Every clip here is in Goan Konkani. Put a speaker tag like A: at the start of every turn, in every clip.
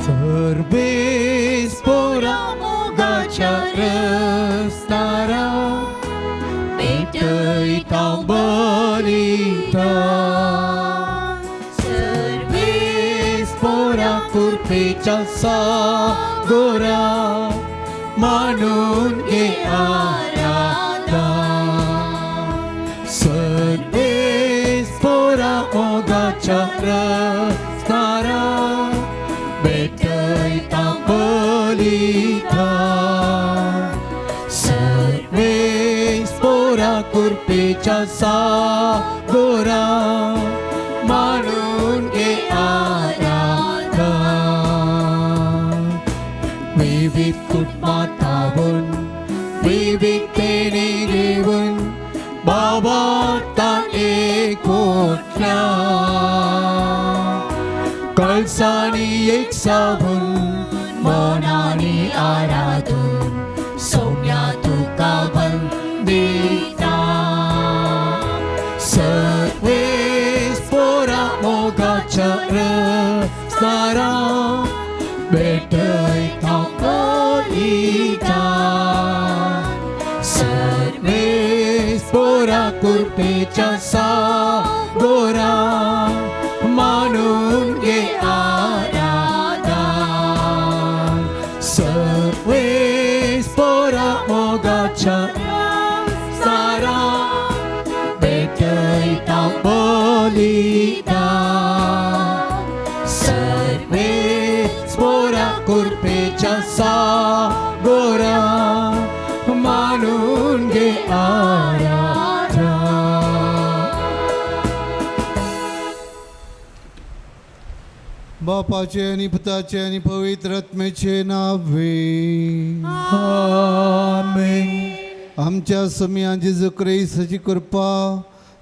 A: सर्वेस पोरा मोगाच्या रस्तारा पेटयता बलिता सर्वेस पोरा कृपेच्या सागोरा मानून घे आराधा सर्वेस पोरा मोगाच्या रस्तारा भेटयता बलिता सर्वेस पोरा कृपेच्या सागोरा मानून घे आराधा विविध कुटुंबांत विविधतेने घेवन बाबाता एकवटल्या कळसांनी एक सावून मनानी आराधून सौम्या तुका वंदिता सर्वेस पोरा मोगाच्या रस्तारा भेटयता बलिता सर्वेस पोरा कृपेच्या सागोरा मानून घे आराधा सर्वेस पोरा मोगाच्या सारा भेटयता बलिता सर्वेस पोरा कृपेच्या सागोरा मानून घे आराधा.
B: बापाचे आणि पुताचे आणि पवित्र आत्म्याचे नावे.
A: आमेन.
B: आमच्या समिया जेजू क्रिस्ताची कृपा,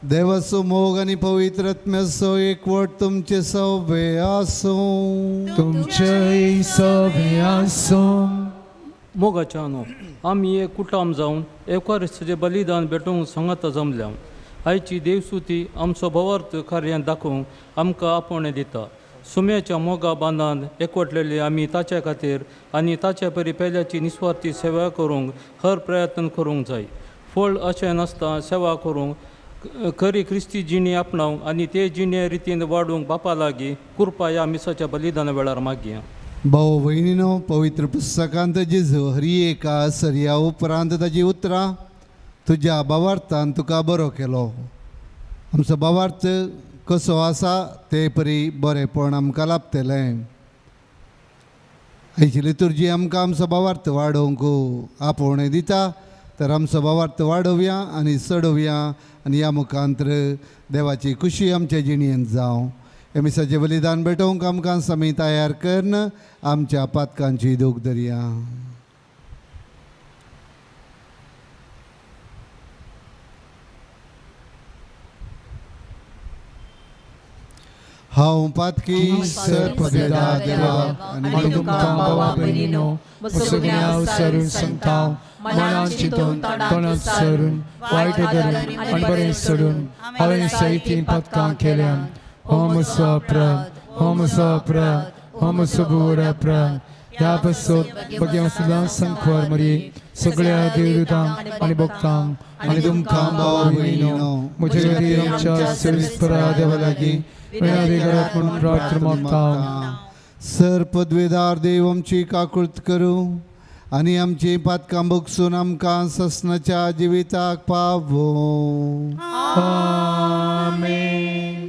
B: देवाचो मोग आणि पवित्र आत्म्याचो एकवट तुमचे सवे आसूं.
A: तुमचेय सवे आसूं.
C: मोगाच्या न्हू, आमी एक कुटाम जावन एवकारिस्ताचें बलिदान भेटोवंक सांगाता जमल्या. आयची देवसुती आमचो भवार्थ कार्यान दाखोवंक आमकां आपोवणें दिता. सुम्याच्या मोगा बांदान एकवटलेले आमी ताच्या खातीर आनी ताच्या परी पेल्याची निस्वार्थी सेवा करूंक हर प्रयत्न करूंक जाय. फळ अशें नासता सेवा करूंक खरी क्रिस्ती जिणी आपणावंक आनी ते जिणे रितीन वाडूंक बापा लागीं कृपा ह्या मिसाच्या बलिदाना वेळार मागया.
B: भाऊ भयणीनो, पवित्र पुस्तकांत जेजू हरी एका सरया उपरांत ताजी उतरां तुज्या बावार्थान तुका बरो केलो. आमचो बावार्थ कसो आसा ते परी बरेपण आमकां लाभतलें. आयची लितुर्जी आमकां आमचो बावार्थ वाडोवंक आपोवणें दिता, तर आमचो बावार्थ वाडोवया आनी चडोवया आनी ह्या मुखांतर देवाची खुशी आमच्या जिणेंत जावं. हे मिसाचें बलिदान भेटोवंक आमकां समी तयार करन आमच्या पातकांची दूख धरया. हांव पातकी
A: सर्पभेदा देवा आनी तुमकां भावा भयणीनो सगळ्या सरून सांगता, मनान चिंतून तोंडात सरून वायट धरून आनी बरें सोडून हांवें सयतीं पदकां केल्यान. हो म्हजो अपराध, हो म्हजो अपराध, हो म्हजो भोव अपराध. ह्या पासत बग्या सदांच संखवार मरी सगळ्या देवदूतांक आनी भक्तांक आनी तुमकां भावा भयणीनो म्हजे खातीर आमच्या सर्वेस्परा देवा लागीं विनंती करात म्हणून प्रार्थना मागता.
B: सर पदवेदार देव आमची काकूळत करूं आनी आमची पातकां भोगसून आमकां ससनाच्या जिविताक पावों.
A: आमेन.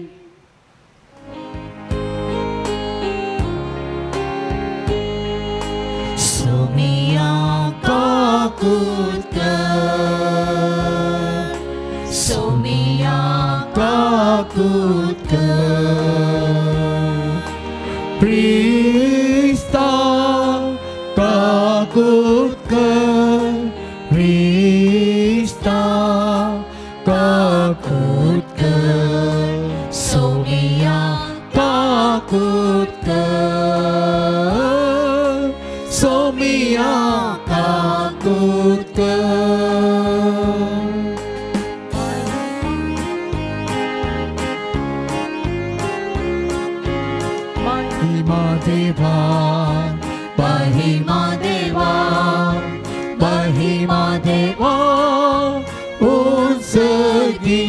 D: सुमिया काकूत कर.
A: काकूत कर क्रिस्ता काकूत कर क्रिस्ता काकूत कर सोमिया काकूत कर सोमिया काकूत कर. महिमा देवा महिमा देवा महिमा देवा उंचगी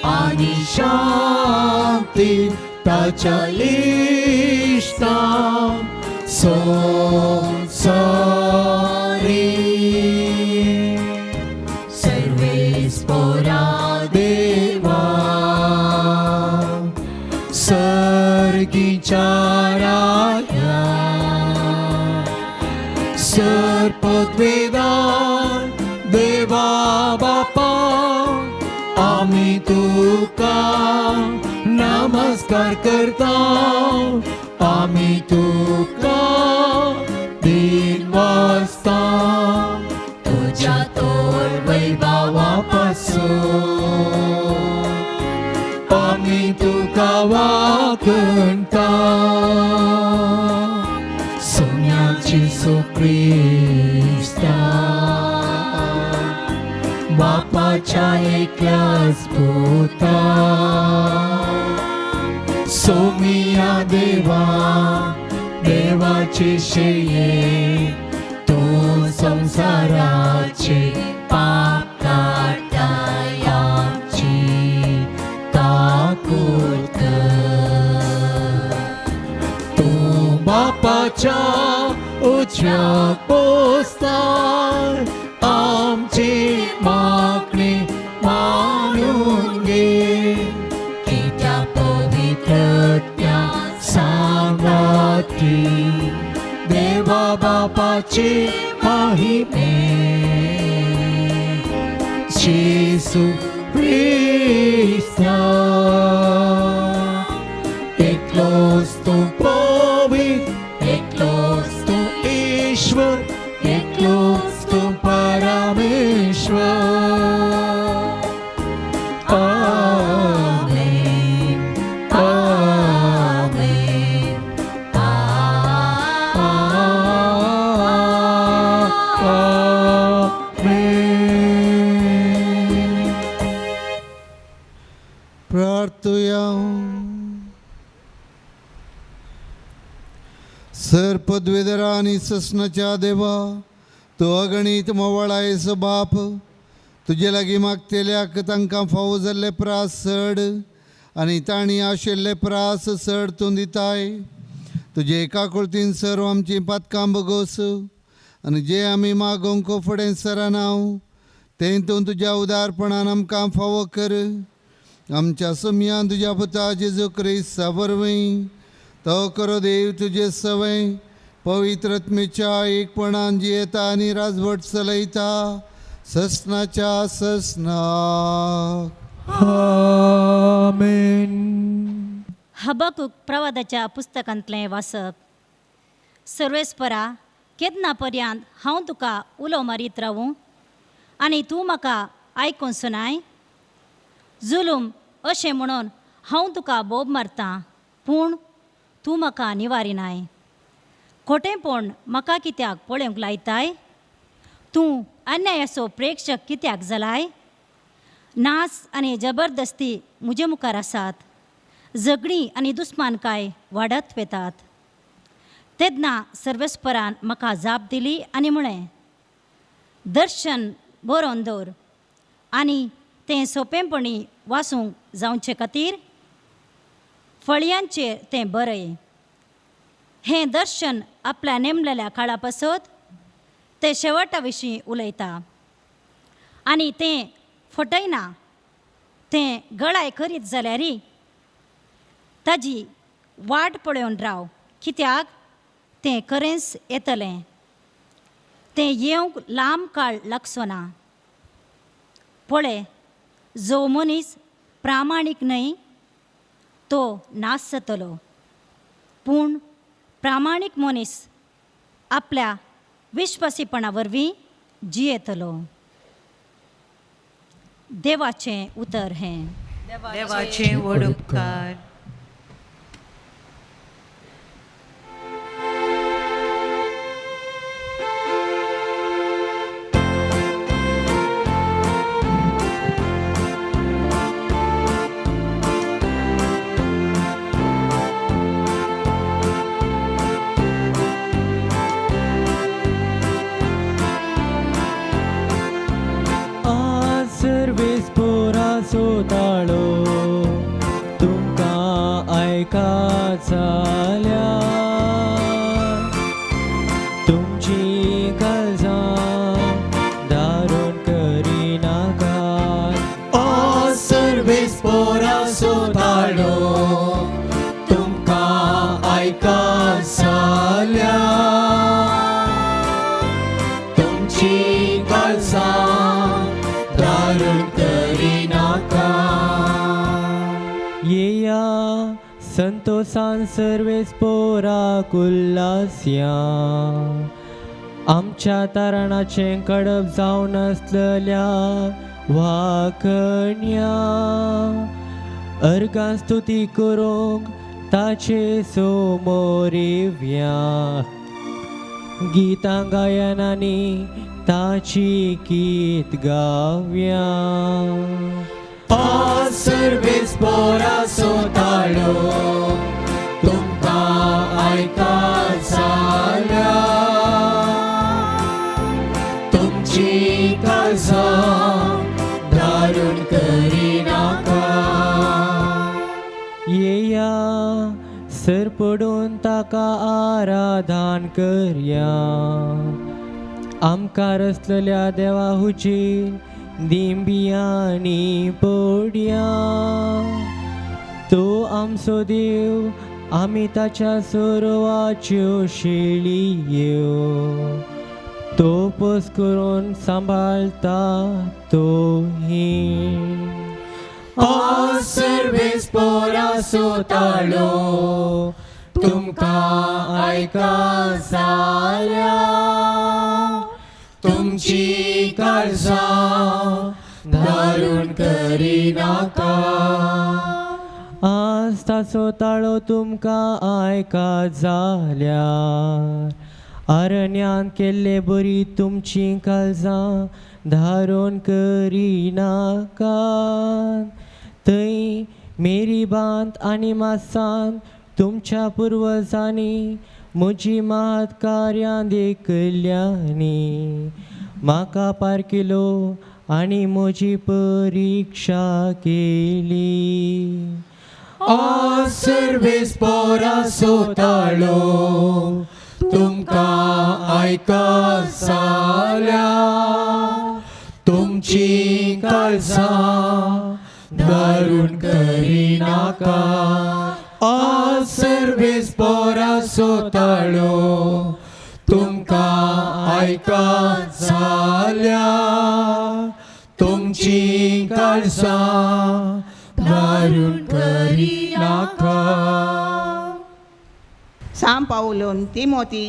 A: आणि शांती ताच्या इष्टा संसारी सर्वेस्पोरा देवा सर्गीच्या राया सर्पद्वेदान देवा बापा आम्ही तुका नमस्कार करता आम्ही तुका दिन वाजता
D: तुझ्या तोल
A: वैभवापासून आम्ही तुका वाकणता सोन्याची सुक्रिस्ता बापाच्या एकल्याच पुता सोमिया देवा देवाची शेये तो संसाराचे पाप
D: काडटाय आमची काकूत कर.
A: तूं बापाच्या उजव्याक पोसता आमची मागणी मानून घे
D: कित्या पवित्रत्या
A: सांगाती देवा बापाची महिमे जेसू क्रिस्ता एकलोच तूं पवित्र एकलोच तूं ईश्वर एकलोच तूं परमेश्वर. आमेन आमेन आमेन.
B: प्रार्थुया. सर पदवेधरा आनी ससनाच्या देवा तूं अगणीत मोवाळायचो बाप तुजे लागीं मागतेल्याक तांकां फावो जाल्ले प्रास चड आनी तांणी आशिल्ले प्रास चड तूं दिताय. तुजे एकाकुळतीन सर्व आमचीं पातकां बगोस आनी जे आमी मागोवंक फुडें सरना तें तूं तुज्या उदारपणान आमकां फावो कर. आमच्या सुमयान तुज्या पुता जेजू क्रिस्ता वरवीं तो करो देव तुजे सवय पवित्र आत्मेच्या एकपणान जियेता आनी राजवट चलयता ससनाच्या ससनाक.
A: आमेन.
E: हबकूक प्रवादाच्या पुस्तकांतलें वाचप. सर्वेस्परा केन्ना पर्यंत हांव तुका उलो मारीत रावूं आनी तूं म्हाका आयकून सुनाय? जुलूम अशें म्हणून हांव तुका बोब मारतां पूण तूं म्हाका निवारिनाय. खोटेंपण म्हाका कित्याक पळोवंक लायताय? तूं अन्यायाचो प्रेक्षक कित्याक जालाय? नाच आनी जबरदस्ती म्हजे मुखार आसात, झगडीं आनी दुस्मानकाय वाडत वेतात. तेन्ना सर्वेस्परान म्हाका जाप दिली आनी म्हळें, दर्शन बरोवन दवर आनी तें सोंपेपणी वाचूंक जावचे खातीर फळयांचेर तें बरय. हें दर्शन आपल्या नेमलेल्या काळा पासत तें शेवटा विशीं उलयता आनी तें फटयना. तें गळाय करीत जाल्यारय ताजी वाट पळोवन राव, कित्याक तें खरेंच येतलें, तें येवंक लांब काळ लागचो ना. पळय, जो मनीस प्रामाणीक न्हय तो नाश जातलो, पूण प्रामाणीक मनीस आपल्या विश्वासीपणा वरवीं जियेतलो. देवाचें उतर हें.
F: देवाचे व्हड उपकार.
G: आज सर्वेस पोराचो ताळो तुमकां आयका जाल्यार तुमची काळजां दारून करिनाकात. आज सर्वेस पोराचो ताळो तुमकां आयका जाल्यार तुमची काळजां दारून करिनाका. येया संतोसान सर्वेस पोराक उल्लासया, आमच्या तारणाचें कडप जावन आसलेल्या वाखण्या अर्गां स्तुती करूंक ताचे समोर येवया, गीतां गायनांनी ताची गीत गावया. आज सर्वेस पोराचो ताळो तुमकां आयका जाल्यार तुमची काळजां दारून करिनाका. येया सर पडून ताका आराधन करया, आमकां रचलेल्या देवा हुजीर दिंबियांनी पडया. तो आमचो देव, आमी ताच्या सोरवाच्यो शेळयो, तो पोस करून सांबाळता तो ही. आज सर्वेस पोराचो ताळो तुमकां आयका जाल्यार तुमची काळजां दारून करिनाका. आज ताचो ताळो तुमकां आयका जाल्यार अरण्यांत केल्ले बरी तुमची काळजां धारून करिनाका. थंय मेरीबांत आनी मासांत तुमच्या पुर्वजांनी म्हजी मात कार्यां देखल्यांनी म्हाका पारखिलो आनी म्हजी परिक्षा केली. आज सर्वेस पोराचो ताळो तुमकां आयका जाल्यार तुमची काळजां दारून करिनाका. आज सर्वेस पोराचो ताळो तुमकां आयका जाल्यार तुमची काळजां दारून करिनाका.
H: सांव पावलून तिमोती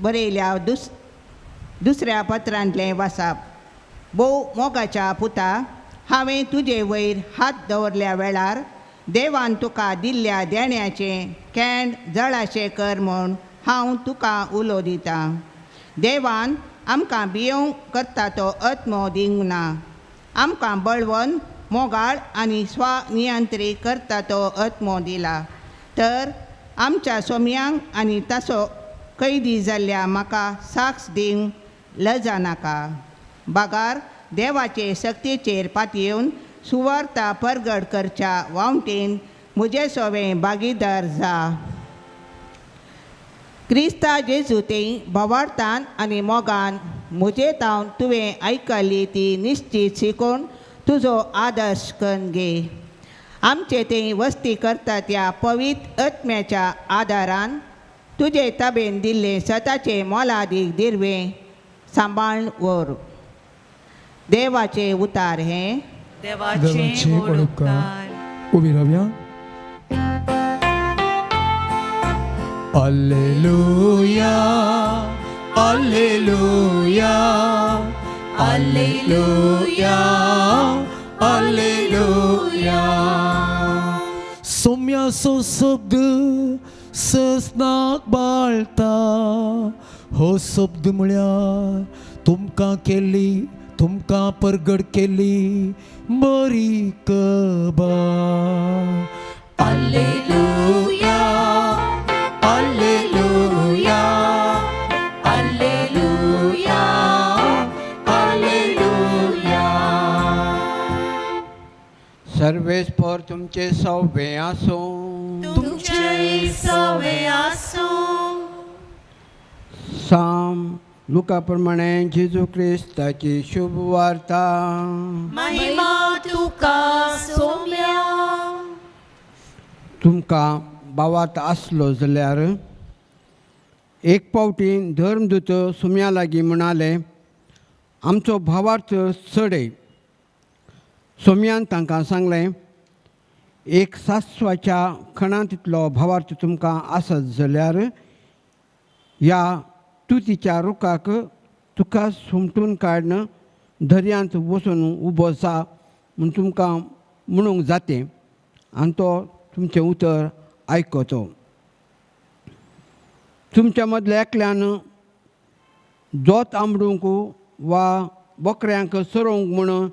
H: बरयल्या दुसऱ्या पत्रांतलें वासाप. भोव मोगाच्या पुता, हांवें तुजे वयर हात दवरल्या वेळार देवान तुका दिल्ल्या देण्याचें कॅण जळाशें कर म्हूण हांव तुका उलो दितां. देवान आमकां भियोवंक करता तो आत्मो दिवंक ना, आमकां बळवंत मोगाळ आनी स्वनियंत्री करता तो आत्मो दिला. तर आमच्या सोम्यांक आनी ताचो कैदी जाल्ल्या म्हाका साक्ष दिवंक लजा नाका, बागार देवाचे सक्तीचेर पातयेवन सुवार्ता परगट करच्या वावटेन म्हजे सोवें भागीदार जा. क्रिस्ता जेजू ते भावार्थान आनी मोगान म्हजे तावन तुवें आयकल्ली ती निश्चीत शिकोवन तुजो आदर्श करून घे. आमचे ते वस्ती करता त्या पवित्र आत्म्याच्या आदारान तुजे ताबेन दिल्ले सताचे मोलादीक दिर्वें सांबाळून व्हर. देवाचे उतार हें.
F: देवाचे
A: देवाचे
F: व्हड
A: व्हड
F: उपकार.
A: उबी रावया.
G: Alleluia, alleluia, alleluia, alleluia. सोम्याचो शब्द ससनाक बाळता, हो शब्द म्हळ्यार तुमकां केल्ली, तुमकां परगट केल्ली बरी खबर.
D: Alleluia, alleluia, alleluia, alleluia.
I: सर्वेस्पर तुमचे सौभे आसूं.
F: तुमचें सवे आसूं.
I: साम लुका प्रमाणे जेजू क्रिस्ताची शुभ वार्ता.
F: महिमा तुका सोम्या.
I: तुमकां बावात आसलो जाल्यार एक फावटी धर्मदूत सुम्या लागीं म्हणाले, आमचो भावार्थ चडय. सोम्यान तांकां सांगलें, एक सासवाच्या खणांत तितलो भावार्थ तुमकां आसत जाल्यार ह्या तुतीच्या रुखाक तुका सुमटून काडून दर्यांत वचून उबो जा म्हूण तुमकां म्हणूंक जातें आनी तो तुमचें उतर आयकतो. तुमच्या मदल्या एकल्यान जोत आंबडूंक वा बकऱ्यांक चरोवंक म्हूण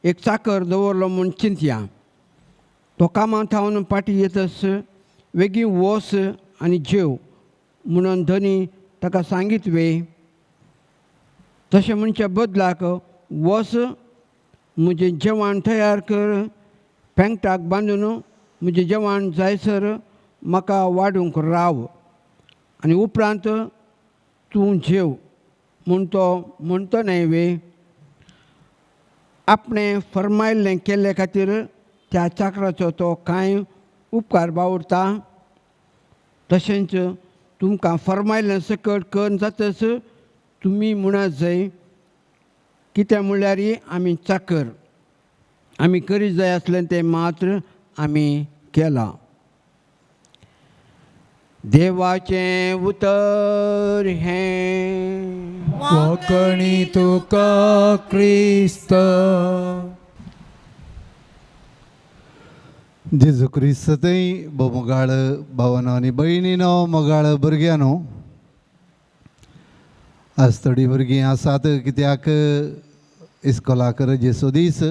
I: एक चाकर दवरलो म्हूण चिंतया. तो कामां थावन फाटीं येतस वेगीं वस आनी जेव म्हणून धनी ताका सांगीत वे? तशें म्हणच्या बदलाक वस, म्हजें जेवण तयार कर, पेंगटाक बांदून म्हजें जेवण जायसर म्हाका वाडूंक राव आनी उपरांत तूं जेव म्हूण तो म्हणतो न्हय वे? आपणें फर्मायल्लें केल्ले खातीर त्या चाकराचो तो कांय उपकार बावडता. तशेंच तुमकां फर्मायल्लें सकट करून जातच तुमी म्हणत जाय, कितें म्हणल्यार आमी चाकर, आमी करीत जाय आसलें तें मात्र आमी केलां. देवाचें उतर हें.
A: वाकणी तुका क्रिस्त.
B: जेजू क्रिस्त थंय भोव भावानो आनी भयणीनो, मोगाळ भुरग्यांनो, आज थोडीं भुरगीं आसात कित्याक इस्कोलाक रजेचो दीस.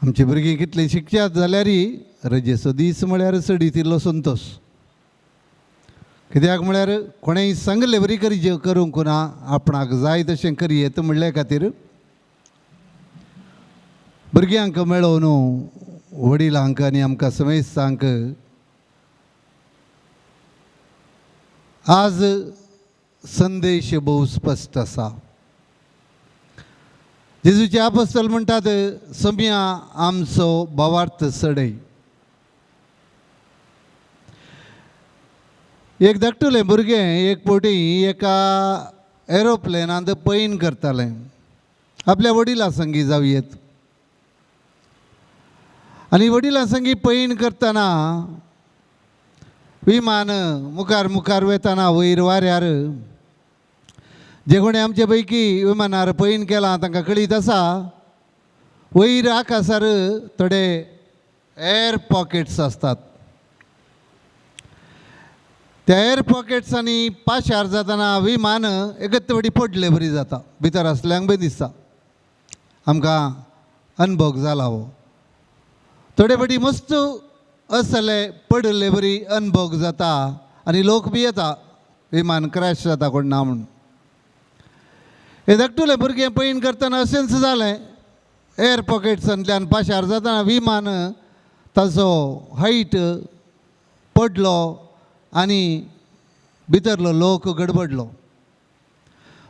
B: आमची भुरगीं कितलीं शिकच्यात जाल्यारय रजेचो दीस म्हळ्यार चडीत इल्लो संतोश. कित्याक म्हळ्यार कोणेंय सांगले बरी करी करूंक ना, आपणाक जाय तशें करयेत म्हणले खातीर भुरग्यांक मेळोवन वडिलांक आनी आमकां समेस्तांक आज संदेश भोव स्पश्ट आसा. जेजूचे आपस्तल म्हणटात, सम्या आमचो भावार्थ सडय. एक धाकटुलें भुरगें एक फावटी एका एरोप्लेनांत पैन करतालें, आपल्या वडिलां संगी जावयेत. आनी वडिलां संगी पैन करतना विमान मुखार मुखार वेतना वयर वाऱ्यार, जे कोणी आमचे पैकी विमानार पैन केलां तांकां कळीत आसा, वयर आकाशार थोडे एअर पॉकेट्स आसतात. त्या एअर पॉकेट्सांनी पाशार जातना विमान एकच वडी पडले बरी जाता, भितर आसल्यांक बी दिसता. आमकां अनभोग जाला हो. थोडे फावटी मस्त असले पडिल्ले बरी अनभोग जाता आनी लोक बी येता, विमान क्रॅश जाता कोण ना म्हूण. हे धाकटुलें भुरगें पैन करतना अशेंच जालें, एअर पॉकेट्सांतल्यान पाशार जातना विमान ताचो हायट पडलो आनी भितरलो लोक गडबडलो.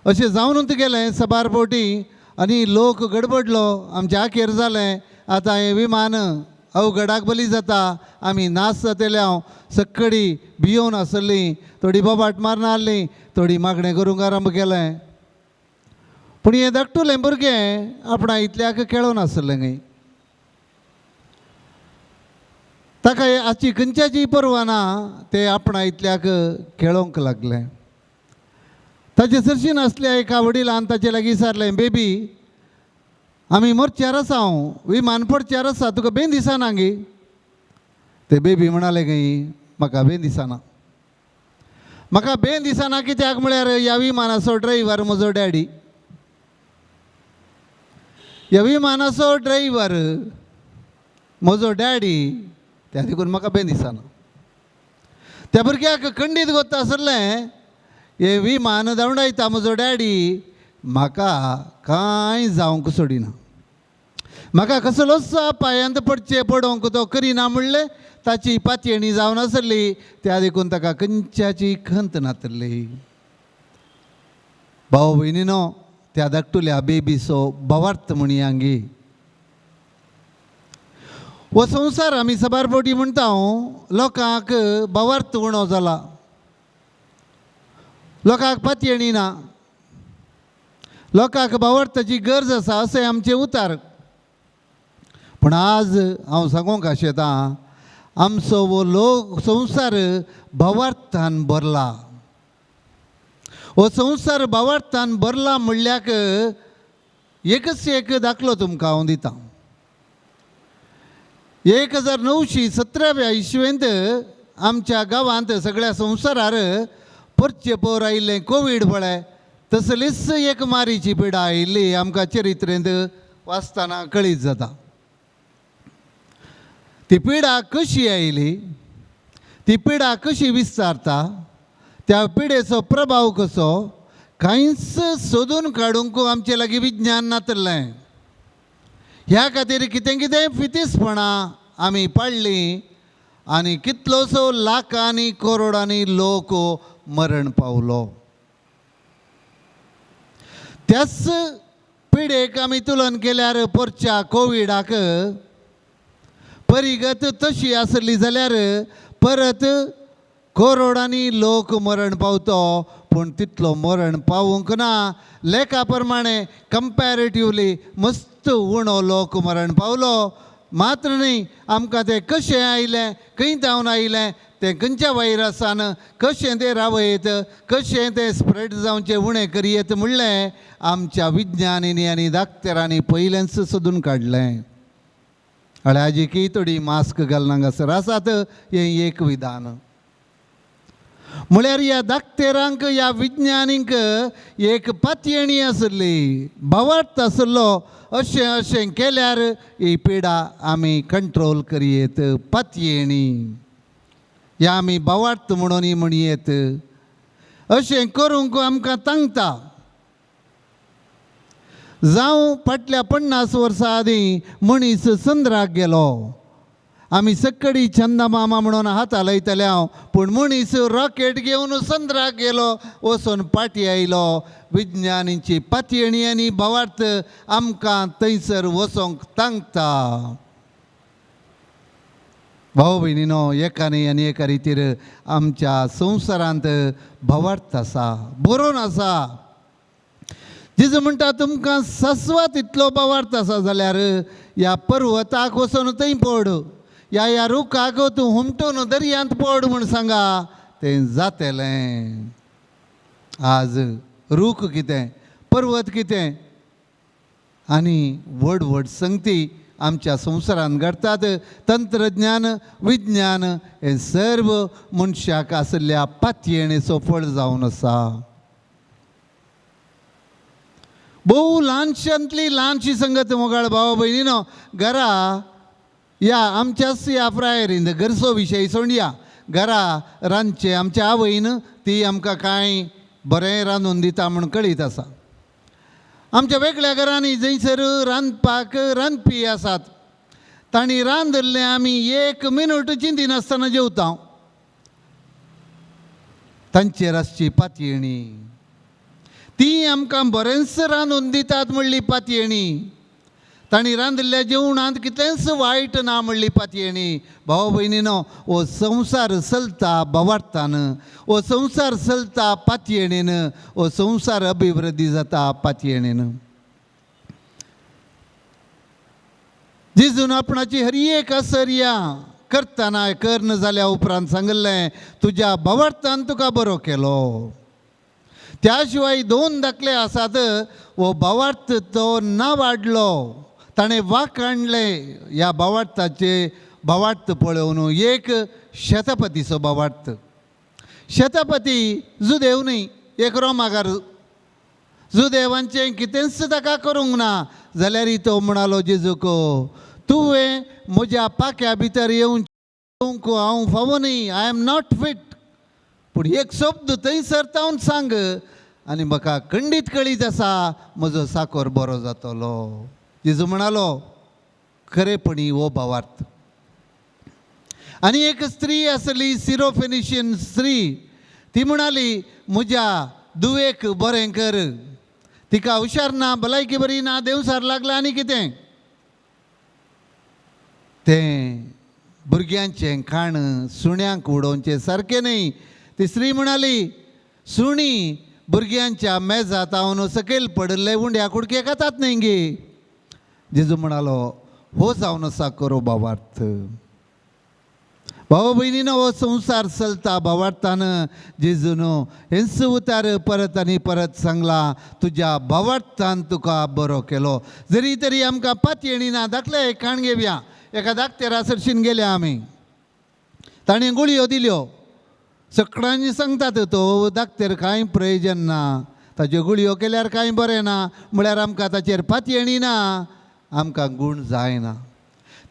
B: अशें जावनूच गेलें सबार फावटी आनी लोक गडबडलो. आमच्या आखेर जालें, आतां हें विमान अवघडाक बली जाता, आमी नाच जातले. हांव सक्कडी भियोवन आसली, थोडी बोबाट मारून आहली, थोडी मागणें करूंक आरंभ केलें. पूण हें धाकटुलें भुरगें आपणा इतल्याक खेळोन आसलें खंय. ताका हाची खंयच्याची पर्वा ना. ते आपणा इतल्याक खेळोंक लागलें. ताचे सरशी नासल्या एका वडिलान ताचे लागीं विचारलें, बेबी आमी मोर्चार आसा, हांव विमान पडच्यार आसा, तुका बेन दिसना गे? ते बेबी म्हणाले गे, म्हाका बेन दिसना, म्हाका बेन दिसना कित्याक म्हळ्यार ह्या विमानाचो ड्रायव्हर म्हजो डॅडी, ह्या विमानाचो ड्रायव्हर म्हजो डॅडी, त्या देखून म्हाका बेन दिसना. त्या भुरग्याक खंडीत गोत्ता आसलें हें विमान धांवडायता म्हजो डॅडी, म्हाका कांय जावंक सोडिना, म्हाका कसलोच पांयांत पडचें पडोवंक तो करिना म्हणलें ताची पातयेणी जावन आसली. त्या देखून ताका खंयच्याची खंत नातली. भाव भयणीनो, त्या धाकटुल्या बेबीचो भावार्थ म्हणया गे. हो संवसार आमी साबार फावटी म्हणटा लोकांक भावार्थ उणो जाला, लोकांक पातयेणी ना, लोकांक भावार्थाची गरज आसा अशें आमचें उतार. पूण आज हांव सांगूंक आशेतां आमचो हो लोक संवसार भावार्थान भरला. हो संवसार भावार्थान भरला म्हणल्याक एकच एक दाखलो तुमकां हांव दितां. 1917व्या इसवेंत आमच्या गांवांत सगळ्या संवसारार परचे पोर आयिल्लें कोवीड पळय तसलीच एक मारीची पिडा आयिल्ली आमकां चरित्रेंत वाचतना कळीत जाता. ती पिडा कशी आयली, ती पिडा कशी विस्तारता, त्या पिडेचो प्रभाव कसो, कांयच सोदून काडूंक आमचे लागीं विज्ञान नातलें. ह्या खातीर कितें कितें फितीसपणां आमी पाडलीं आनी कितलोसो लाखांनी करोडांनी लोक मरण पावलो. त्याच पिडेक आमी तुलन केल्यार पोरच्या कोविडाक परिगत तशी आसली जाल्यार परत करोडांनी लोक मरण पावतो, पूण तितलो मरण पावूंक ना. लेखा प्रमाणे कंपॅरेटिवली मस्त उणो लोक मरण पावलो. मात्र न्ही आमकां तें कशें आयलें, खंय धांवन आयलें, तें खंयच्या वायरसान कशें तें रावयत, कशें तें स्प्रेड जावचें उणें करयेत म्हणलें आमच्या विज्ञानींनी आनी डाक्टरांनी पयलेंच सोदून काडलें. आनी आजिकय थोडी मास्क घालना हांगासर आसात हें एक विधान. म्हळ्यार ह्या डाक्टरांक ह्या विज्ञानींक एक पातयेणी आसली, भावार्थ आसलो, अशें अशें केल्यार ही पिडा आमी कंट्रोल करयेत. पातयेणी ह्या आमी भावार्थ म्हणून म्हणयेत, अशें करूंक आमकां तांकता. जावं फाटल्या 50 वर्सां आदीं मनीस चंद्राक गेलो, आमी सक्कडी चंदा मामा म्हणून हात हालयतले हांव, पूण मनीस रॉकेट घेवन चंद्राक गेलो, वचून पाटी आयलो. विज्ञानींची पातयेणी आनी भावार्थ आमकां थंयसर वचोंक तांकता. भाव भयणीनो, एकाने आनी एका रितीर आमच्या संवसारांत भावार्थ आसा, बरोवन आसा. जेजू म्हणटा तुमकां सस्वत इतलो भावार्थ आसा जाल्यार ह्या पर्वताक वचून थंय पड, ह्या ह्या रुखाक तूं हुमटून दर्यांत पड म्हूण सांगा, तें जातलें. आज रूख कितें, पर्वत कितें आनी व्हड व्हड संगती आमच्या संवसारांत घडटात. तंत्रज्ञान, विज्ञान हें सर्व मनशाक आशिल्ल्या पातयेणेचो फळ जावन आसा. भोव ल्हानशांतली ल्हानशी संगत मोगाळ भावा भयणीनो, घरा ह्या आमच्याच ह्या फ्रायरीन घरचो विशय सोडया, घरा रांदचें आमच्या आवयन ती आमकां कांय बरें रांदून दिता म्हूण कळीत आसा. आमच्या वेगळ्या घरांनी जंयसर रांदपाक रांदपी आसात तांणी रांदिल्लें आमी एक मिनट चिंतिनासतना जेवता. तांचेर आसची पातयेणी, ती आमकां बरेंच रांदून दितात म्हणली पातयेणी, तांणी रांदिल्ल्या जेवणांत कितलेंच वायट ना म्हणली पातयेणी. भाव भयणीनो, हो संवसार चलता भावार्थान, हो संवसार चलता पातयेणीन, हो संवसार अभिवृद्धी जाता पातयेणीन. जेजून आपणाची हर एक असर्या करतना कर्ण जाल्या उपरांत सांगिल्लें तुज्या भावार्थान तुका बरो केलो. त्या शिवाय दोन दाखले आसात. हो भावार्थ तो ना वाडलो, ताणें वाक आणलें. ह्या भावार्थाचे भावार्थ पळोवन एक शतपतीचो भावार्थ. शतपती जुदेव न्ही, एक रोमागार. जुदेवांचें कितेंच ताका करूंक ना जाल्यार तो म्हणालो जेजूक, तुवें म्हज्या पाक्या भितर येवंक हांव फावो न्ही, I am not fit. पूण एक शब्द थंयसर तावन सांग आनी म्हाका खंडीत कळीत आसा म्हजो साकोर बरो जातलो. जेजू म्हणालो खरेपणी हो भावार्थ. आनी एक स्त्री आसली, सिरोफेनिशियन स्त्री, ती म्हणाली म्हज्या दुवेक बरें कर, तिका हुशार ना, भलायकी बरी ना, देंवसार लागला आनी कितें. तें भुरग्यांचें खाण सुण्यांक उडोवचें सारकें न्ही. ती स्त्री म्हणाली सुणी भुरग्यांच्या मेजा तावन सकयल पडिल्ले उंड्या कुडके खातात न्ही गे. जेजू म्हणालो हो जावन आसा करो भावार्थ. भाव भयणीनो हो संवसार चलता भावार्थान. जेजून हेंच उतार परत आनी परत सांगला तुज्या भावार्थान तुका बरो केलो. जरी तरी आमकां पातयेणी ना. दाखले एक काण घेवया. एका दाखतेरा सरशीन गेल्या आमी, ताणें गुळयो दिल्यो. सगळ्यांनी सांगतात तो दाखतेर कांय प्रयोजन ना, ताच्यो गुळयो केल्यार कांय बरें ना, म्हळ्यार आमकां ताचेर पातयेणी ना, आमकां गूण जायना.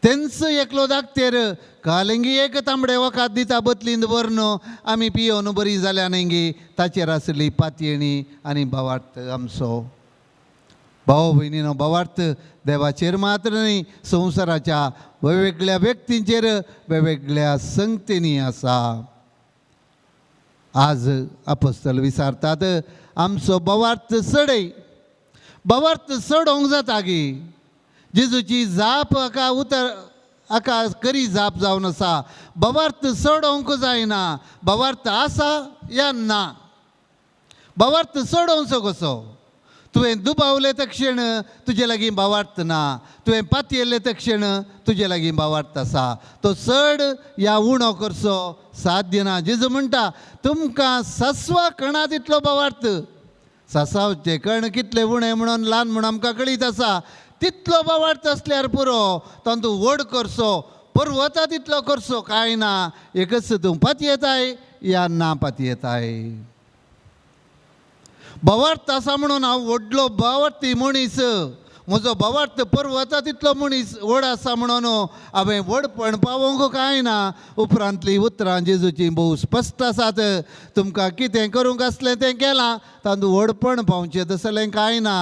B: तेंच एकलो दाखतेर कालेंगी एक तांबडे वखाद दिता बतलींत व्हरून आमी पियोवन बरी जाल्या न्ही गी. ताचेर आसली पातयेणी आनी भावार्थ आमचो. भाव भयणीनो भावार्थ देवाचेर मात्र न्ही, संवसाराच्या वेगवेगळ्या व्यक्तींचेर वेगवेगळ्या संगतींनी आसा. आज अपोस्तल विचारतात आमचो भावार्थ चडय, भावार्थ चडोवंक जाता गी. जेजूची जाप हाका उतर हाका करी जाप जावन आसा. भावार्थ चडोवंक जायना. भावार्थ आसा या ना? भावार्थ चडोवचो कसो? तुवें दुबावलें तक्षण तुजे लागीं भावार्थ ना, तुवें पातयेल्लें तक्षण तुजे लागीं भावार्थ आसा. तो चड या उणो करचो साध्य ना. जेजू म्हणटा तुमकां सस्वा कणा तितलो भावार्थ. सासावचे कण कितले उणें म्हणून ल्हान म्हूण आमकां कळीत आसा. तितलो भावार्थ आसल्यार पुरो. तातूंत व्हड करचो पर्वता तितलो करचो कांय ना. एकच तूं पातयेताय या ना पातयेताय. भावार्थ आसा म्हणून हांव व्हडलो भावार्थी मनीस, म्हजो भावार्थ पर्वता तितलो मनीस व्हड आसा म्हणून हांवें व्हडपण पावोवंक कांय ना. उपरांतलीं उतरां जेजूचीं भोव स्पश्ट आसात. तुमकां कितें करूंक आसलें तें केलां, तातूंत व्हडपण पावचें तसलें कांय ना.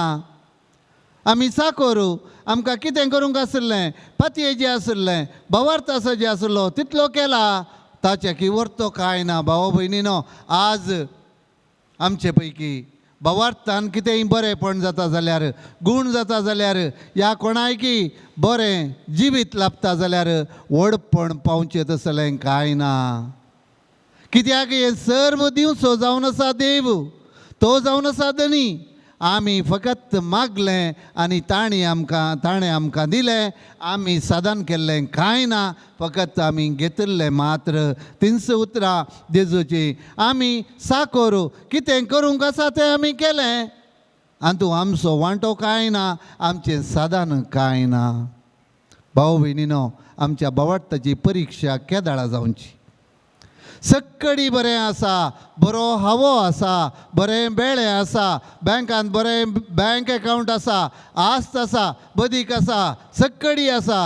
B: आमी साकोरू आमकां कितें करूंक आशिल्लें, पातयेचें आशिल्लें, भावार्थ आसा जें आसलो तितलो केला, ताच्या की व्हरतो कांय ना. भाव भयणीनो आज आमचे पैकी भावार्थान कितेंय बरेंपण जाता जाल्यार, गूण जाता जाल्यार, ह्या कोणायकी बरें जिवीत लाबता जाल्यार व्हडपण पावचें तसलें कांय ना. कित्याक हें सर्व दिवचो जावन आसा देव, तो जावन आसा धनी. आमी फकत मागलें आनी ताणें आमकां दिलें, आमी साधन केल्लें कांय ना, फकत आमी घेतिल्लें मात्र. तिनस उतरां जेजूची. आमी साकोरू कितें करूंक आसा तें आमी केलें, आनी तूं आमचो वांटो कांय ना, आमचें साधन कांय ना. भाव भयणीनो आमच्या भावार्थाची परिक्षा केदाळा जावची. सक्कडी बरें आसा, बरो हवो आसा, बरें बेळे आसा, बँकान बरें बँक एकावंट आसा, आस्त आसा, बदीक आसा, सक्कडी आसा.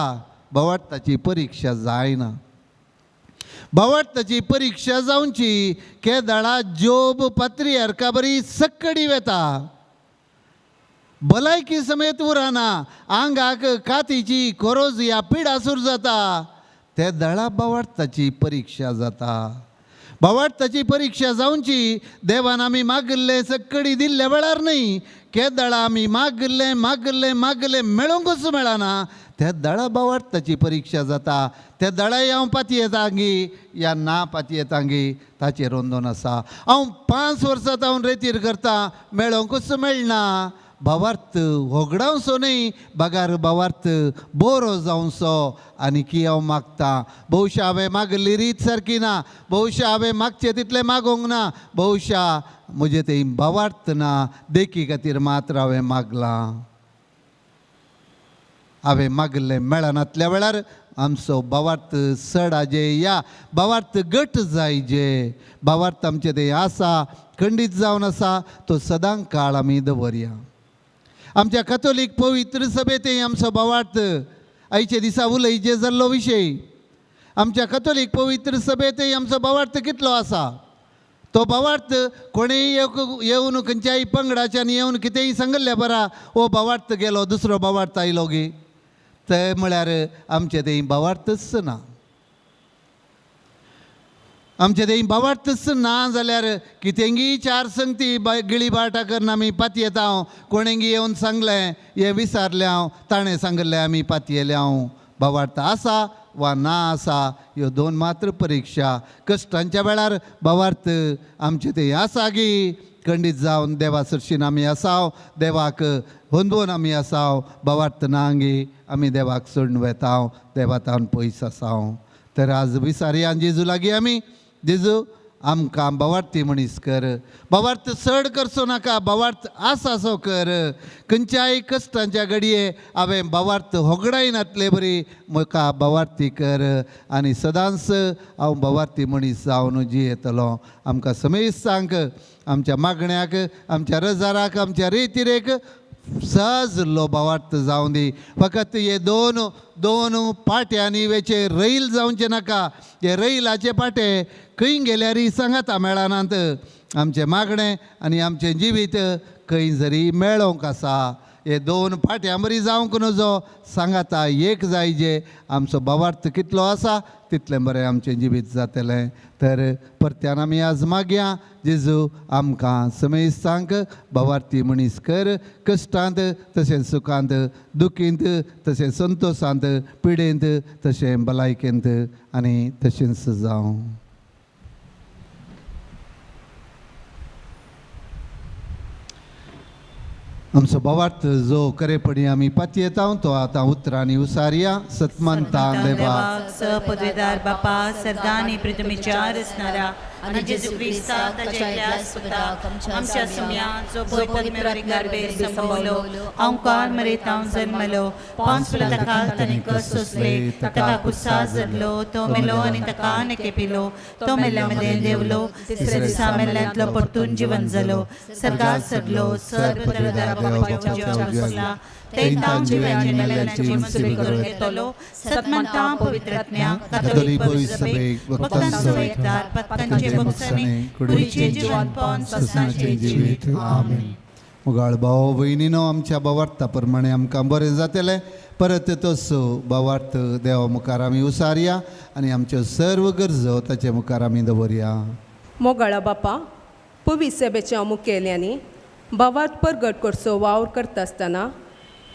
B: भावार्थाची परिक्षा जायना. भावार्थाची परिक्षा जावची केदाळा जोब पात्रियार्का बरी सक्कडी वेता, भलायकी समेत उरना, आंगाक कातीची कोरोज या पिडा सुरू जाता. ते दळा भावार्थाची परीक्षा जाता. भावार्थाची परीक्षा जावची देवान आमी मागिल्लें सक्कडी दिल्ल्या वेळार न्ही. केदळा आमी मागिल्लें मागिल्लें मागिल्लें मेळोवंकूच मेळना. त्या दळा भावार्थाची परीक्षा जाता. त्या दळाय हांव पातयेतांगी या ना पातयेतांगी ताचेर अंदोन आसा. हांव 5 वर्सां हांव रेतीर करता, मेळोवंकूच मेळना. भावार्थ होगडावचो न्हय बगार भावार्थ बरो जावचो आनी की हांव मागता. बहुशा हांवें मागली रीत सारकी ना, बहुशा हांवें मागचें तितलें मागोंक ना, बहुशा म्हजें तें भावार्थ ना, देखी खातीर मात्र हांवें मागलां. हांवें मागलें मेळनातल्या वेळार आमचो भावार्थ सडाजे या भावार्थ गट जायजे. भावार्थ आमचें तें आसा खंडीत जावन आसा तो सदां काळ आमी दवरया. आमच्या कथोलीक पवित्र सभेंतय आमचो भावार्थ आयचे दिसा उलयचे जाल्लो विशय. आमच्या कथोलीक पवित्र सभेंतय आमचो भावार्थ कितलो आसा तो भावार्थ कोणेय येवन खंयच्याय पंगडाच्यान येवन कितेंय सांगल्लें बरा हो भावार्थ गेलो दुसरो भावार्थ आयलो गी ते म्हळ्यार आमचें तें भावार्थच ना. आमचें तें भावार्थच ना जाल्यार कितेंगी चार संगती गिळी बाटा करून आमी पातयेता हांव कोणेंगी येवन सांगलें हें विसारलें हांव ताणें सांगलें आमी पातयेलें हांव. भावार्थ आसा वा ना आसा ह्यो दोन मात्र परिक्षा. कश्टांच्या वेळार भावार्थ आमचें तें आसा गी खंडीत जावन देवा सरशीन आमी आसाव देवाक होंदोवन आमी आसाव भावार्थ ना गी आमी देवाक सोडून वेताव देवा तावन पयस आसाव. तर आज विसारया जेजू लागीं आमी जेजू आमकां भावार्थी मनीस कर, भावार्थ चड करचो नाका, भावार्थ आसा सो कर. खंयच्याय कश्टांच्या घडये हांवें भावार्थ होगडायनातले बरी म्हाका भावार्थी कर आनी सदांच हांव भावार्थी मनीस जावन जियेतलो. आमकां समेस्तांक आमच्या मागण्याक आमच्या रजाराक आमच्या रेतिरेक सहज लो भावार्थ जावं दी. फकत हे दोन दोन पाट्यांनी वेचे रैल जावचें नाका. हे रैलाचे पाटे खंय गेल्यारय सांगाता मेळनात. आमचें मागणें आनी आमचें जिवीत खंय जरी मेळोंक आसा हे दोन पाट्यां बरी जावंक नजो सांगाता एक जायजे. आमचो भावार्थ कितलो आसा तितलें बरें आमचें जिवीत जातलें. तर परत्यान आमी आज मागया जेजू आमकां समेस्तांक भावार्थी मनीस कर, कश्टांत तशें सुखांत, दुखींत तशें संतोशांत, पिडेंत तशें भलायकेंत आनी तशेंच जावं. आमचो भावार्थ जो खरेपणी आमी पातयेता तो आतां उतरांनी उसारया. सतमंता देवा
F: सपदवेदार बापा सर्गानी पृथ्वीच्या रचणारा आनी जेजू क्रिस्ता ताच्या एकल्याच पुताक आमच्या सुम्या जो पवित्र गर्भे संभवलो अंकार मरेतांव जन्मलो पांच ताका ताणें कस सोंसले ताका कुसा जडलो तो मेलो आनी ताका नेकेपिलो तो मेल्ल्या मदें देवलो तिसऱ्या दिसा मेल्ल्यांतलो परतून जिवन जालो सर्गार सरलो सर पदवेदार बापाच्या उजव्या बसला तेंतां जिव्यांची मेल्ल्यांची मुसरी करून येतलो सतमंता पवित्रात्म्या कथोलीक पवित्र सभेक भक्तांचो एकदार पत्कांचे भोगसणे कुडीचे जिवनपण ससनाचे जिवीत.
B: आमेन. मुगाळ भाव भयणीनो आमच्या भावार्था प्रमाणे आमकां बरें जातलें. परत तसो भावार्थ देवा मुखार आमी उसारया आनी आमच्यो सर्व गरजो ताचे मुखार आमी दवरया.
J: मोगाळा बापा पवी सेवेच्या मुखेल्यांनी भावार्थ परगट करचो वावर करता आसतना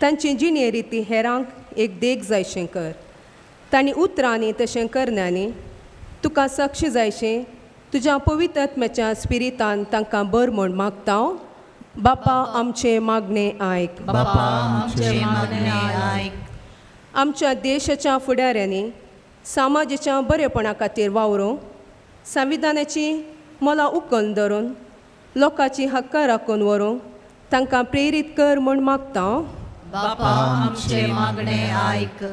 J: तांची जिणे रिती हेरांक एक देख जायशें कर. तांणी उतरांनी तशें करण्यांनी तुका साक्ष जायशें तुज्या पवित्र आत्म्याच्या स्पिरितान तांकां बर म्हूण मागता. बापा आमचें मागणें आयक.
F: बापा आमचें मागणें आयक.
J: आमच्या देशाच्या फुडाऱ्यांनी समाजाच्या बरेपणा खातीर वावरूंक संविधानाची मोलां उखल धरून लोकांची हक्कां राखून व्हरूंक तांकां प्रेरीत कर म्हूण मागता.
F: बापा आमचें मागणें आयक.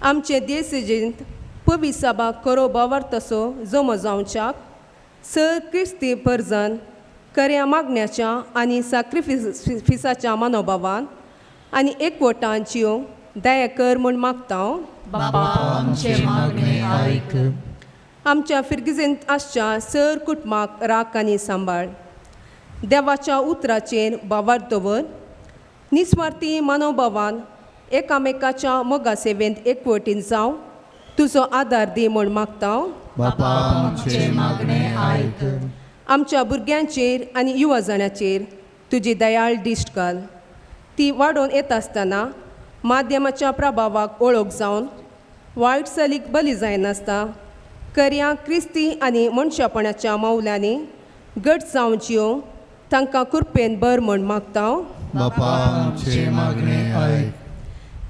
J: आमचे देशजेंत पवी सभा खरो भावार्थ तसो जमो जावच्याक सर क्रिस्ती परजन खऱ्या मागण्याच्या आनी साक्रिफिसाच्या मनोभावान आनी एकवटान जिवंक दया कर म्हूण मागता.
F: बापा आमचें मागणें आयक.
J: आमच्या फिर्गजेंत आसच्या सर कुटुंबाक राख आनी सांबाळ. देवाच्या उतराचेर भावार्थ दवर निस्वार्थी मनोभावान एकामेकाच्या मोगा सेवेंत एकवटीन जावं तुजो आदार दी म्हूण मागता.
B: बापा आमचें
F: मागणें आयक.
J: आमच्या भुरग्यांचेर आनी युवा जाणाचेर तुजी दयाळ दिश्ट घाल. ती वाडोवन येता आसतना माध्यमाच्या प्रभावाक ओळख जावन वायट चलीक बली जायनासता करया क्रिस्ती आनी मनशापणाच्या मावल्यांनी गट जावन जिवंक तांकां कृपेन बर म्हूण मागता.
B: बापा आमचें मागणें आयक.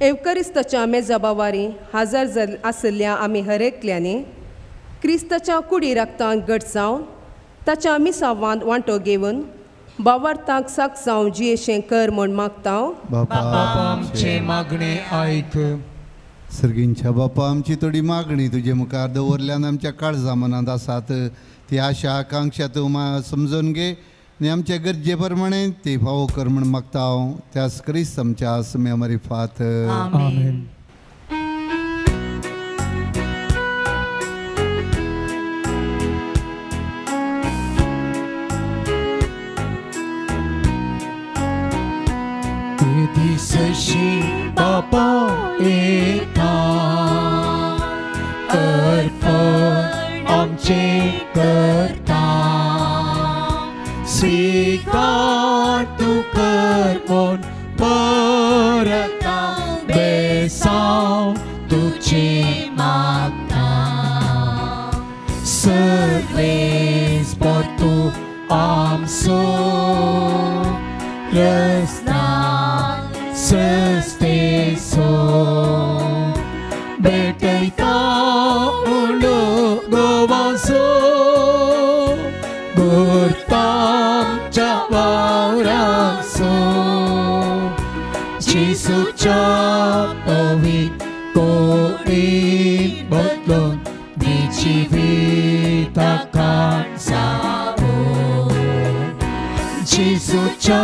J: एवकरिस्ताच्या मेजबावारी हजर जाल आशिल्ल्या आमी हरेकल्यांनी क्रिस्ताच्या कुडी रक्तान घट जावन ताच्या मिसावांत वांटो घेवन बावार्थाक साक जावन जियेशें कर म्हूण मागता.
B: बापा
A: आमचें मागणें आयक.
B: सर्गींच्या बापा, आमची थोडी मागणी तुजे मुखार दवरल्यान आमच्या काळजा मनांत आसात ती आशा आकांक्षा तूं समजून घे आनी आमच्या गरजे प्रमाणे ती फावो कर म्हूण मागता हांव त्यास क्रिस्त आमच्या आसम्या मारिफात.
A: आमेन. दिसशी बापा येता अर्पण आमचें करता, स्वीकार तूं कर म्हूण परता बेसांव तुजें मागता. सर्वेस तूं आमचो रस्ता सस्तेसो भेटयता उलो गोवासो गुरतामच्या वावरासो जेजूच्या पवित्र कोडीन बदलून दी जिविता काणसावो. जेजूच्या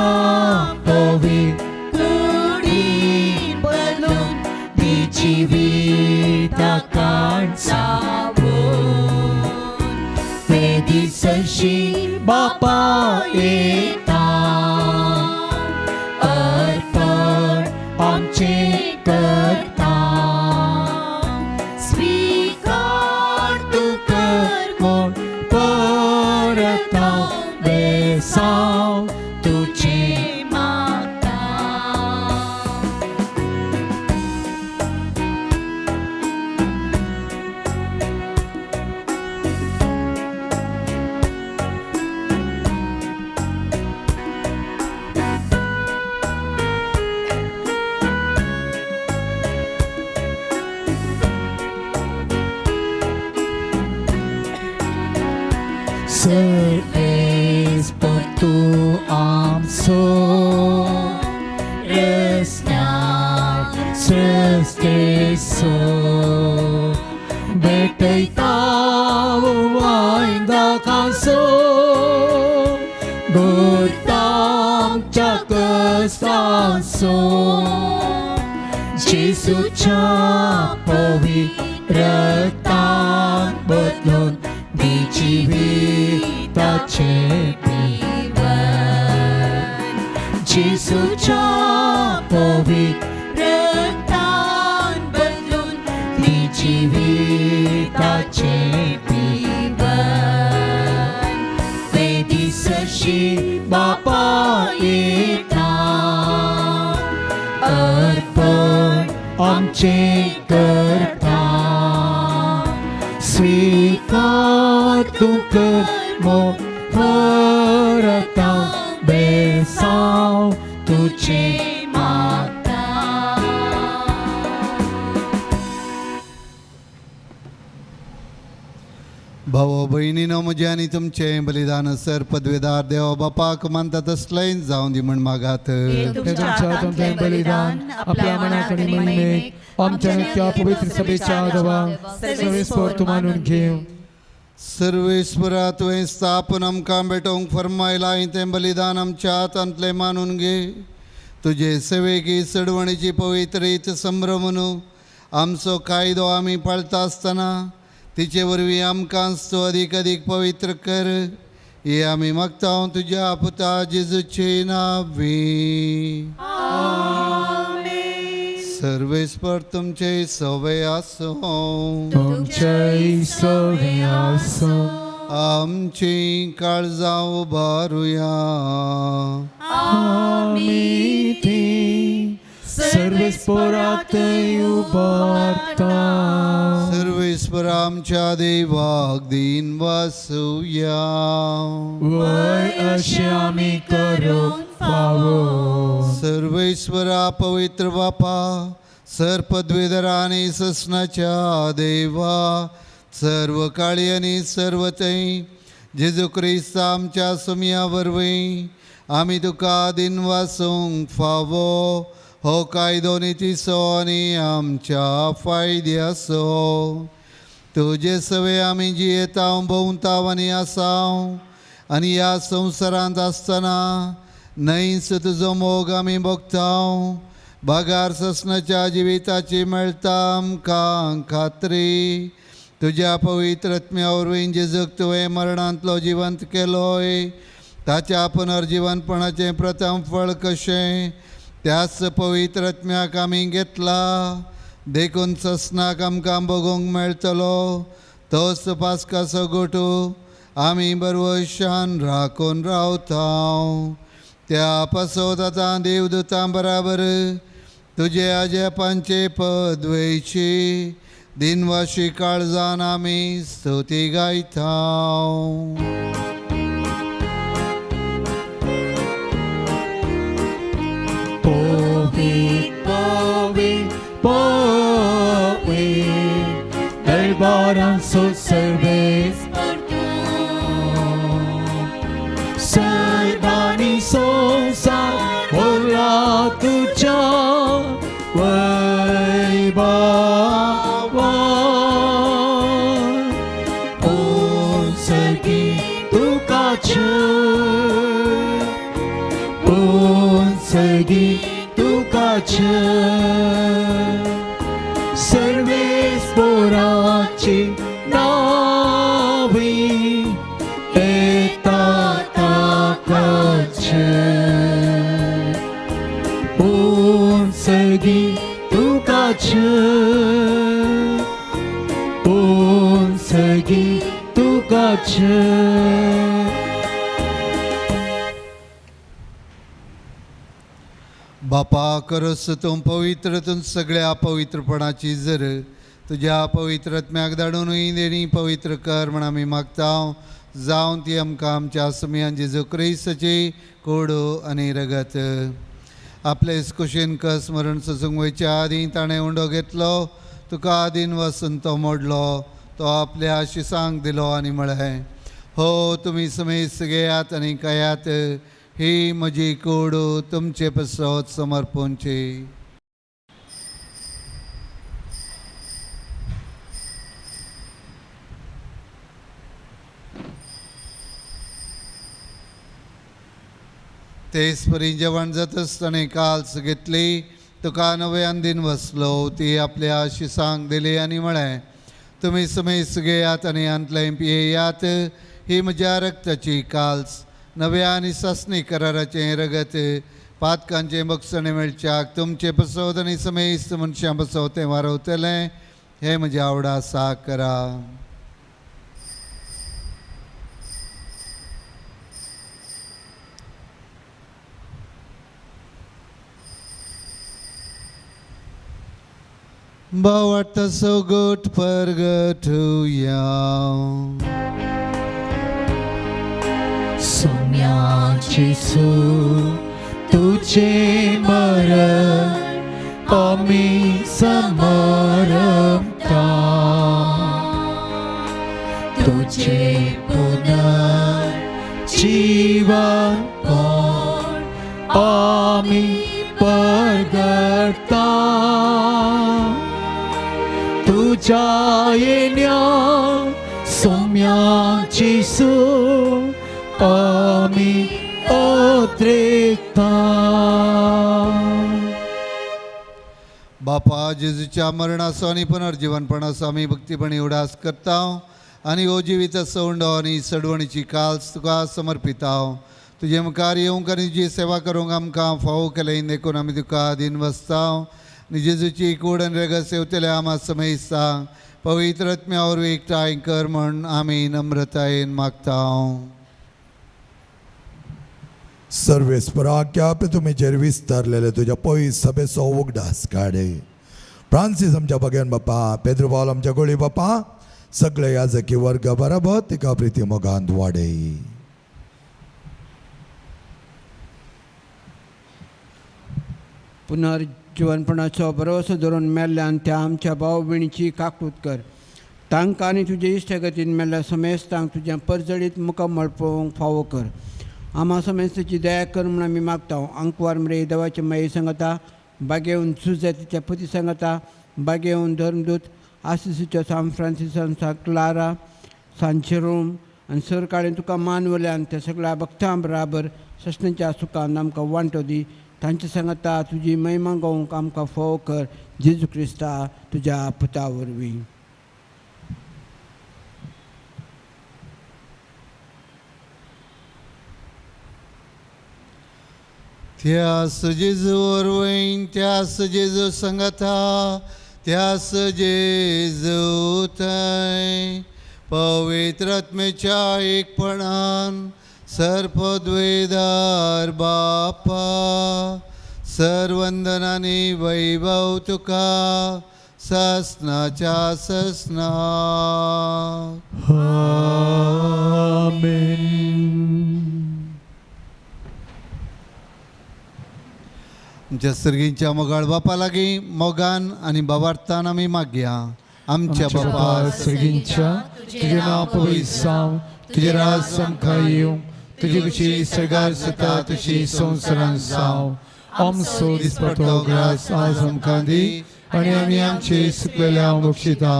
A: पवित्र जिविता काणसावो. ते दिसशी बापा येता अर्पण आमचें करता, स्वीकार तूं कर म्हूण परता बेसांव तुजें मागता. सर्वेस तूं आमचो रस्त्यार सस्तेसो भेटयता वायदाकासो गुरतामच्या कस्तासो जेजूच्या पवित्र रक्तान बदलून दी जिविताचें पिवन. जेजूच्या पवित्र रक्तान बदलून दी जिविताचें पिवन. ते दिसशी बापा येता अर्पण आमचें करता, स्वीकार तूं कर म्हूण परता बेसांव तुजें मागता.
B: भावो भयणीनो म्हजें आनी तुमचें बलिदान सर पदवेदार देवा बापाक मानता तसलें जावं दी म्हण मागात.
A: तुमच्या हातांतलें बलिदान आपल्या मनाक आनी महिमेक आमच्या नित्या पवित्र सभेच्या देवा सर्वेस्पर तूं मानून घेव.
B: सर्वेस्परा तुवें स्थापन आमकां भेटोवंक फर्मायलां तें बलिदान आमच्या हातांतलें मानून घे. तुजे सेवेकी चडवणीची पवित्र रीत संभ्रमून आमचो कायदो आमी पाळता आसतना तिचे वरवीं आमकां तूं अदीक अदीक पवित्र कर. हे आमी मागता तुज्या पुता जेजूचे नांवी. सर्वेस्पर तुमचे सवे आसूं.
A: तुमचेय सवे आसूं.
B: आमची काळजां उबारुया.
A: आमी ती सर्वेस्पराक उबारता.
B: सर्वेस्पर आमच्या देवाक दीन वासुया.
A: वय अशें आमी करूंक
D: फावो.
B: सर्वेश्वरा पवित्र बापा, सर पदवीधरा आनी ससनाच्या देवा, सर्व काळी आनी सर्व थंय जेजू क्रिस्त आमच्या सुमया वरवीं आमी तुका दिनवासूंक फावो. हो कायदो नितीचो आनी आमच्या फायद्याचो. तुजे सवे आमी जियेतांव, भोंवताव आनी आसाव आनी ह्या संवसारांत आसतना न्हयच तुजो मोग आमी भोगताव. बागार ससनाच्या जिविताची मेळटा आमकां खात्री. तुज्या पवित्र आत्म्या वरवीं जेजूक तुवें मरणांतलो जिवंत केलोय, ताच्या पुनर्जिवनपणाचें प्रथम फळ कशें त्याच पवित्र आत्म्याक आमी घेतला. देखून ससनाक आमकां भोगूंक मेळटलो तोच पास्काचो गोटू आमी बरवशान राखून रावताव. त्या पासत आतां देवदूतां बराबर तुजे आजेपांचे पदवेची दिनवाशी काळजान आमी स्तुती गायताव.
D: पवी पवी पवी दरबारांचो सर्वेस सर्वांनी संवसार भरला तुज्या वैभवान. पूण सर्गी तुका छळ, पूण सर्गी तुका छळ, सर्वेस्पोराची नावी येता ताका छळ, पूण सर्गी तुका छळ, पूण सर्गी तुका छळ.
B: बापा करस तूं पवित्र, तूं सगळ्या पवित्रपणाची जर तुज्या पवित्र आत्म्याक धाडूनय देणी पवित्र कर म्हण आमी मागता. जावन ती आमकां आमच्या सुमयान जेजू क्रिस्ताची कोडू आनी रगत. आपले कुशीन कस मरण सोसूंक वयच्या आदीं ताणें उंडो घेतलो, तुका आदीन वसून तो मोडलो, तो आपल्या शिसांक दिलो आनी म्हळें, हो तुमी समेस्त घेयात आनी खायात, ही म्हजी कूड तुमचे पसत समर्पणची. तेच परी जेवण जातच ताणें काल्स घेतली, तुका नव्यान दिन बसलो, ती आपल्या शिसांक दिली आनी म्हळें, तुमी समेस्त घेयात आनी हांतलें पियेयात, ही म्हज्या रक्ताची काल्स, नव्या आनी सासणी कराराचें रगत, पातकांचें बक्षणें मेळच्याक तुमचें पसवत आनी समेस्त मनशां पसवत तें वारवतलें. हें म्हज्या आवडा सा करा. भावार्थ सोगट परगटुया.
D: सुम्याची सू तुझे मरण आमी समरमता, तुझे पुनर्जीवन पण आमी परगटता. तुझ्या येण्या सोम्याची सू आमी अत्रेकता.
B: बापा जेजूच्या मरणाचो आनी पुनर्जीवनपणाचो आमी भक्तीपणी उडास करता आनी हो जिविताचो उंडो आनी सडवणीची काल्स तुका समर्पिता. तुजे मुखार येवंक आनी तुजी सेवा करूंक आमकां फावो केलें देखून आमी तुका दीन बसता. आनी जेजूची कूड आनी रगत सेवतले आमा समेस्ता पवित्र आत्म्या वरवीं एकठांय कर म्हण आमी नम्रतायेन मागता.
K: सर्वेस्पराक्या तुमीचेर विस्तारलेले तुज्या पयस सभेचो उगडास काडे. फ्रांसीस आमच्या बगेन बापा, पेद्रो पावल आमच्या गोळी बापा, सगळे याजकी वर्ग बराबर तिका प्रिती मोगान वाडे.
I: पुनर्जिवनपणाचो भरवसो धरून मेल्ल्यान त्या आमच्या भाव भयणीची काकूत कर. तांकां आनी तुजे इश्टगतीन मेल्ल्या समेस्तांक तुज्या परजळीत मुखामळ पळोवंक फावो कर. आमा समेस्ताची दया कर म्हूण आमी मागता. आंकवार मरे देवाचे माये सांगता, बागेवन सुजातीच्या पती सांगता, बागेवन धर्मदूत आसिसीच्या सान फ्रांसिसान सा क्लारा सान जेरोम आनी सरकाळेन तुका मानवल्यान त्या सगळ्या भक्तां बराबर ससनाच्या सुखान आमकां वांटो दी. तांचे सांगता तुजी महिमा गावंक आमकां फावो कर. जेजू क्रिस्ता तुज्या पुता वरवीं.
B: त्यास जेजू वरवीं, त्यास जेजू संगता, त्यास जेजू थंय पवित्र आत्म्याच्या एकपणान सर्पद्वेदार बापा सर्वंदनानी वैभव तुका ससनाच्या ससना.
D: आमेन.
B: आमच्या सर्गींच्या मोगाळ बापा लागीं मोगान आनी बाबार्थान आमी मागया. आमच्या बापा
A: सर्गींच्या, तुजें नांव पवित्र जावं, तुजें राज आमकां येवं, तुजी खुशी सर्गार जाता तशी संवसारांत जावं. आमचो दिसपट्टो ग्रास आज आमकां दी आनी आमी आमचे सुकलेल्या बक्षिता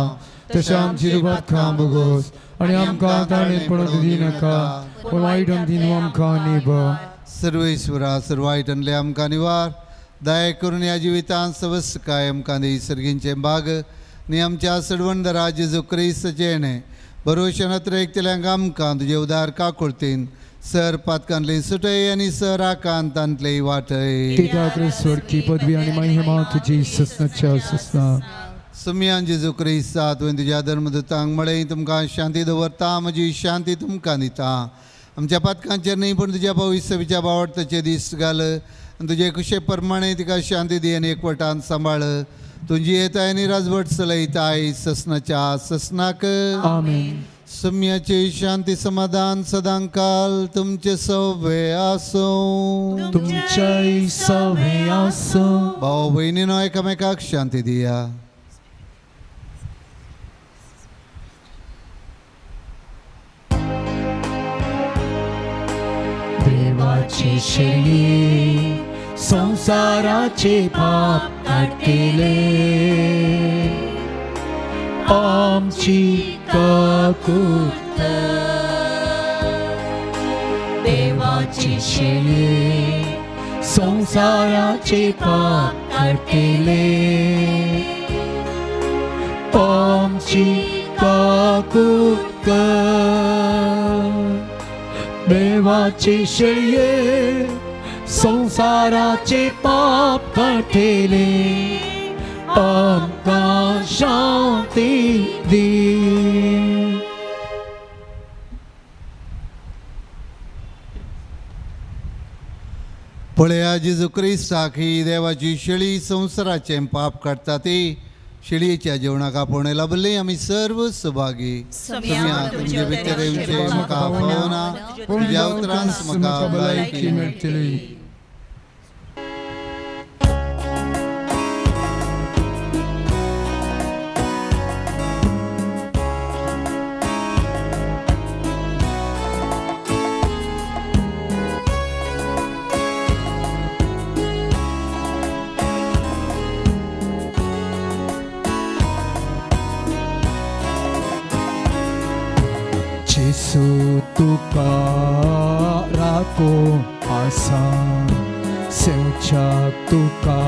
A: तशें आमची रुपात बोगोस आनी आमकां ताणें पडूंक दिनाका, पूण वायट दिनू आमकां निब.
B: सर्वेश्वरा सर्व वायटांतले आमकां निवार, दया करून ह्या जिवितांत सवस्काय आमकां दी. सर्गींचें भाग आनी आमच्या सडवंदरा जेजू क्रिस्ताचें येणें भरोश्यान एकतल्यांक आमकां तुजे उदार काकुळतीन सर पातकांतले सुटय आनी सर आकांतांतले वाटय.
A: कित्याक स्वर्गी पदवी आनी महिमा तुजी ससनाच्या ससना.
B: सुमयान जेजू क्रिस्ता तुवें तुज्या धर्मदूतांक म्हळें, तुमकां शांती दवरता, म्हजी शांती तुमकां दिता. आमच्या पातकांचेर न्ही पूण तुज्या भविश्यच्या बावडताचे दीस घाल आनी तुजे कुशे प्रमाणे तिका शांती दी आनी एकवटान सांबाळ. तुजी येताय आनी राजवट चलयताय ससनाच्या ससनाक.
A: आमेन.
B: सुम्याची शांती समाधान सदांकाल तुमचे सवे आसूं.
D: तुमच्याय सवे आसूं.
B: भाव भयणीनो एकामेकाक शांती दिया.
D: देवाची शेळी संसाराचे पाप काडटले, आमची काकूत. देवाची शेळी संसाराचे पाप काडटले, आमची काकूत. देवाची शेळये संसाराचे पाप काडटले, आमकां शांती दी.
B: पळया जेजू क्रिस्ताक ही देवाची शेळी संवसाराचें पाप काडटा ती शेळयेच्या जेवणाक आपोवणें लाभल्ली आमी सर्व सभागी. सुम्या तुमचे भितर येवचें म्हाका फावना, तुज्या उतरान म्हाका भलायकी
A: मेळटली.
D: जेसू तुका राखो आसा, सेवच्याक तुका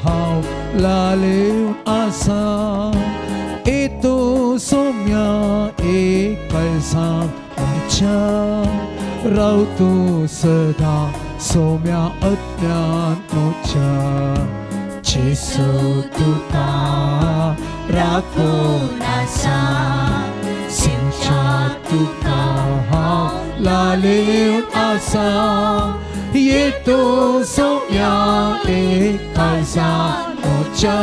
D: हांव लालेवन आसा. येतो सोम्या एक कळसां म्हज्या, राव तूं सदां सोम्या अज्ञानोच्या. जेसू तुका राखो आसा, सेवच्याक तुका हांव लालेवन आसा. येतो सोम्या एक काळजान म्हज्या,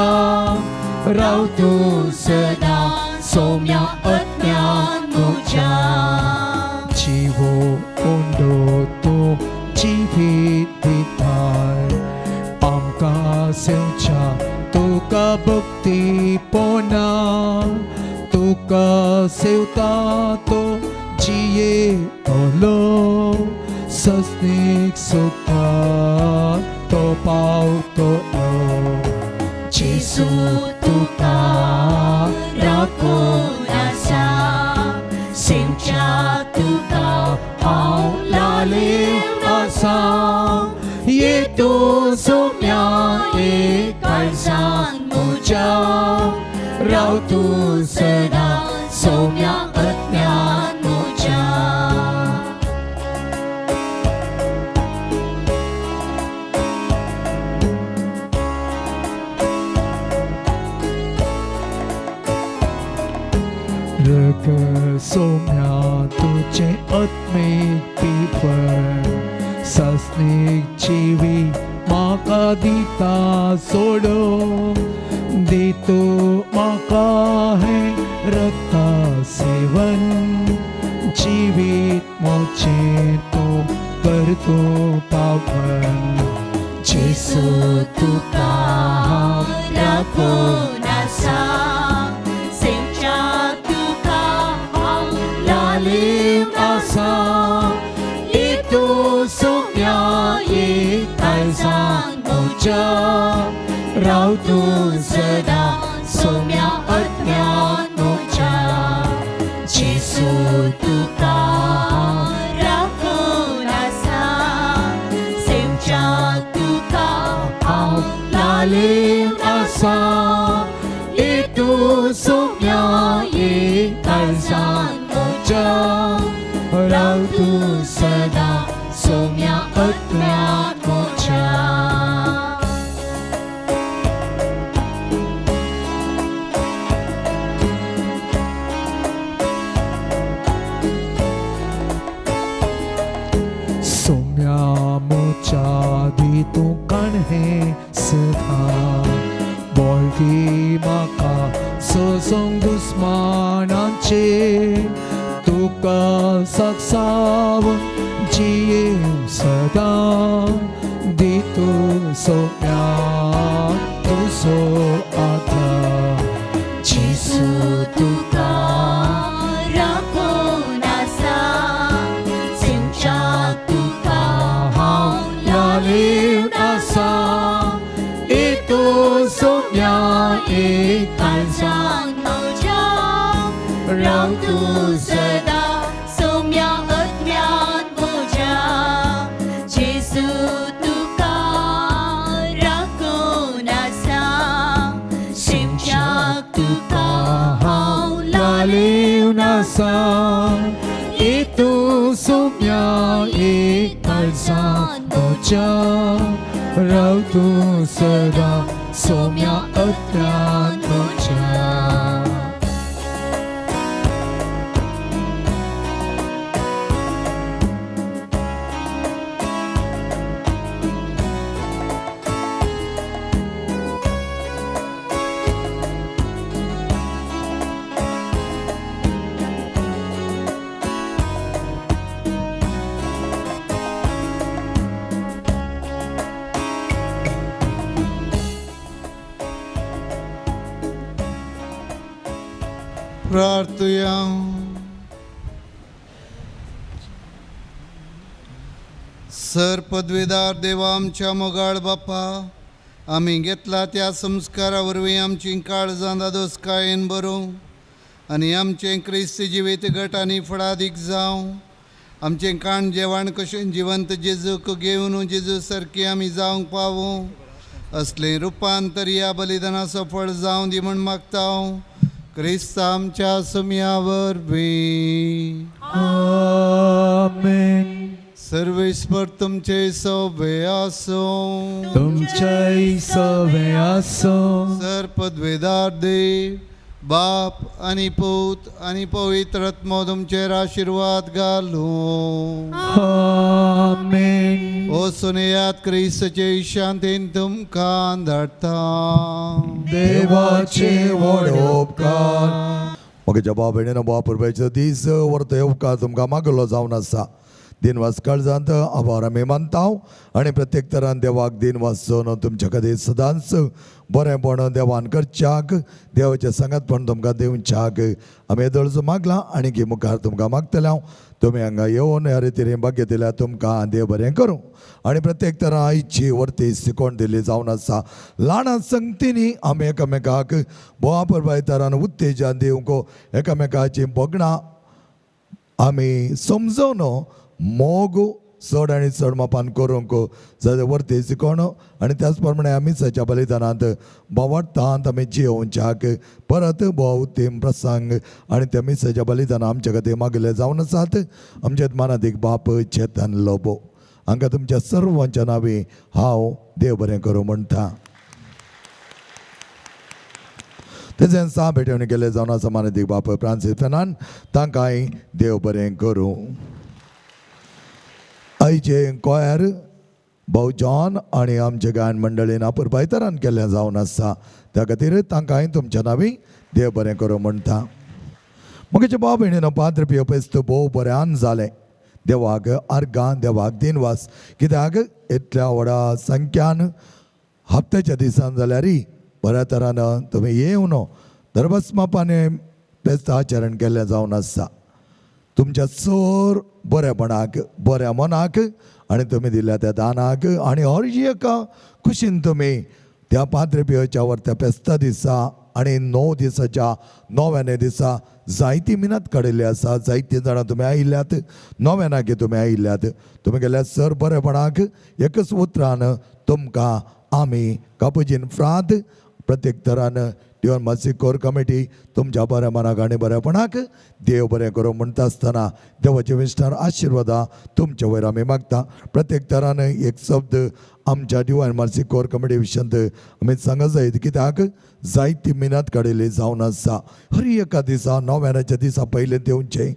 D: राव तूं सदां सोम्या अज्ञान म्हज्या. जिवो उंडो तूं जिवीत दिताय, आमकां कोना तुका सेवता तो जियेतलो सस्नीक सुखा तो पावतलो जेजू तुका राखून आसा सेवच्या तुका हांव लालेव आसा येतो सोम्या काळजान म्हज्या राव तूं सदा सोम्या आत्म्यान म्हज्या. रग सोम्या तुझे आत्मीक पिपण सासनीक जिवी म्हाका दिता सोडो दितो म्हाका हें रक्ता सेवन जिवीत मोचें तूं करतो पावन जेसू तुका
F: राखून आसा सेवच्या तुका हांव
D: लालेव आसा येतो सोम्या काळजान म्हज्या राव तूं सदा
F: सोम्या आत्म्यान म्हज्या जेजू तुका राखून आसा सेवच्या तुका
D: हांव लालेव आसा येतो सोम्या काळजान म्हज्या राव तूं सदा सोम्या आत्म्यान म्हज्या. सोम्या म्हज्या दी तूं काणहें सदां बोळगी म्हाका सोंसूंक दुस्मानाचे तुका सकसावन जियेवं सदां दी तूं सोम्या तुजो आदार
F: जेजू तुका राखून आसा सेवच्या तुका
D: हांव लालेव आसा येतो सोम्या काळजान
F: म्हज्या राव तूं सदा सोम्या आत्म्यान म्हज्या जेजू तुका राखून आसा सेवच्या तुका हांव
D: लालेव आसा येतो सोम्या काळजान म्हज्या राव तूं सदा सोम्या आत्म्यान म्हज्या.
B: प्रार्थुया. सर पदवीदार देवा आमच्या मोगाळ बापा, आमी घेतला त्या संस्कारा वरवीं आमची काळजां दादोसकायेन बरोवं आनी आमचें क्रिस्ती जिवीत घट आनी फळादीक जावं. आमचें काण जेवण कशें जिवंत जेजूक घेवन जेजू सारकें आमी जावंक पावूं असलें रुपांतर ह्या बलिदानाचो फळ जावं दी म्हूण मागता. क्रिस्त आमच्या सुमया वरवीं.
D: आमेन.
B: सर्वेस्पर तुमचे सोबे आसूं.
D: तुमच्याय सवे आसूं.
B: सर पदवेदार देव बाप आनी पूत आनी पवित्र आत्मो तुमचेर आशिर्वाद घालूं.
D: आमेन.
B: ओ सुनेयात क्रिस्तचे शांतीन तुमकां धाडटा.
K: देवाचे व्हड उपकार. म्हज्या बाबा भयणीनो, बाप पुरबायचो दीस वर्त येवकार तुमकां मागलो जावन आसा. दिनवास काळजांत आभार आमी मानता आनी प्रत्येक तरान देवाक दिनवास जावन तुमच्या खातीर सदांच बरेंपण देवान करच्याक देवाचें सांगातपण तुमकां दिवच्याक आमी येदोळचो मागला आनी मुखार तुमकां मागतले हांव. तुमी हांगा येवन ह्या रितीन भाग्य दिल्यार तुमकां देव बरें करूं. आनी प्रत्येक तरा आयची वर्ती शिकोवन दिल्ली जावन आसा ल्हान संगतींनी आमी एकामेकाक बोवा परबायतारान उत्तेजन दिवंक एकामेकाची भोगणां आमी समजोवन मोग चड आनी चड मापान करूंक जाल्यार वर्ती शिकोवन आनी त्याच प्रमाणे आमी सच्या बलिदानांत भावार्थांत आमी जियोवच्याक परत भोव उत्तीम प्रसंग आनी त्या मिसाच्या बलिदान आमच्या खातीर मागिल्ले जावन आसात. आमच्या मानादीक बाप चेतन लोबो हांकां तुमच्या सर्वांच्या नांवी हांव देव बरें करूं म्हणटा. तेजेन सा भेटवणी केल्ले जावन आसा मानादीक बाप फ्रांसीस फेर्नांद तांकांय देव बरें करूं. आयचे कोयर भाव जॉन आनी आमचे गायन मंडळीन अपुरबायतरान केल्लें जावन आसा त्या खातीर तांकांय तुमच्या नांवी देव बरें करूं म्हणटा. म्हगेचे भाव भयणीनो पात्र पियो पेस्त भोव बऱ्यान जालें. देवाक अर्गां देवाक दिनवास कित्याक इतल्या व्हडा संख्यान हप्त्याच्या दिसान जाल्यारय बऱ्या तरान तुमी येवन धर्मस्मापाने पेस्त आचरण केल्लें जावन आसा. तुमच्या चड बरेपणाक बऱ्या मनाक आनी तुमी दिल्या त्या दानाक आनी हर एका खुशीन तुमी त्या पाद्रे पियोच्या वर त्या पेस्ता दिसा आनी 9 दिसाच्या नव्याने दिसा जायती मिनत काडिल्ली आसा. जायतीं जाणां तुमी आयिल्ल्यात नव्यानाक तुमी आयिल्ल्यात. तुमी गेल्यार सर बरेपणाक एकच उतरान तुमकां आमी कापुजीन फ्रांत प्रत्येक तरान डिवन मासी कोर कमिटी तुमच्या बऱ्या मनाक आनी बरेपणाक देव बरें करूं म्हणटा आसतना देवाचे विस्तार आशिर्वादां तुमचे वयर आमी मागता. प्रत्येक तरान एक शब्द आमच्या डिवायन मार्सी कोर कमिटी विशयांत आमी सांगा जायत कित्याक जायती मिनत काडिल्ली जावन आसा. हर एका दिसा नव्यानाच्या दिसा पयलें दिवचें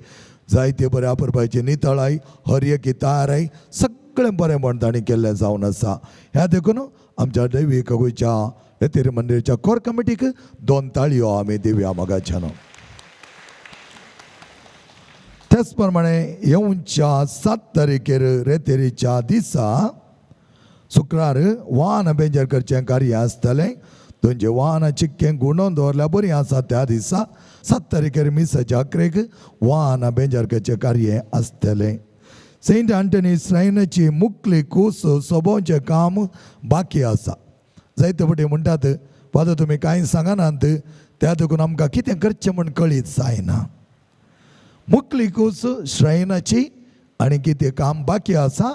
K: जायते बऱ्या परबायची नितळाय हर एक तयाराय सगळें बरें म्हण तांणी केल्लें जावन आसा. ह्या देखून आमच्या दैवी कगोयच्या येतेर मंदिरच्या कोर कमिटीक 2 ताळयो आमी दिवया मोगाच्यान. त्याच प्रमाणे येवच्या 7 तारखेर रेतेरीच्या दिसा शुक्रार वाहन बेंजर करचें कार्य आसतलें. तुमचें वाहनां चिक्कें गुंडोवन दवरल्यार बरीं आसा. त्या दिसा 7 तारखेर मिसाच्या अकरेक वाहनां बेंजर करचें कार्य आसतलें. सेंट आंटनी श्रायनाची मुकली कूस सोबोवचें काम बाकी आसा. जायते फावटी म्हणटात फादर तुमी कांय सांगनात त्या देखून आमकां कितें करचें म्हूण कळीत जायना. मुकली कूस श्रायनाची आनी कितें काम बाकी आसा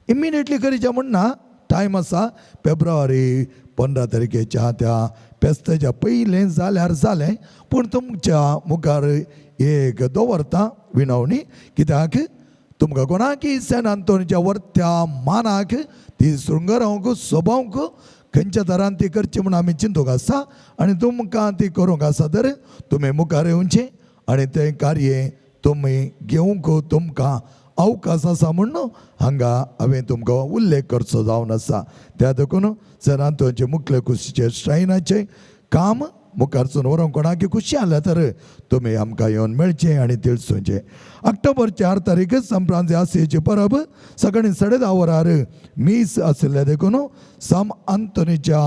K: इमिडिएटली करीचें म्हूण ना, टायम आसा. फेब्रुवारी 15 तारखेच्या त्या फेस्ताच्या पयलें जाल्यार जालें, पूण तुमच्या मुखार एक दवरता विनवणी कित्याक तुमकां कोणाकी सेंट आंतोनीच्या वरत्या मानाक ती शृंगारावंक सोबोवंक खंयच्या तरान ती करची म्हूण आमी चिंतूंक आसा आनी तुमकां ती करूंक आसा तर तुमी मुखार येवचें आनी तें कार्य तुमी घेवंक तुमकां अवकाश आसा म्हूण हांगा हांवें तुमकां उल्लेख करचो जावन आसा. त्या देखून सेंट आंतोनीचे मुखले कुशीचे श्रायनाचें काम मुखारसून व्हरूंक कोणाक खुशी आसल्या तर तुमी आमकां येवन मेळचें आनी तिळसुचें. ऑक्टोबर 4 तारीख संप्रांत आसयेची परब सकाळीं 10:30 वरार मीस आशिल्लें देखून सम आंतोनीच्या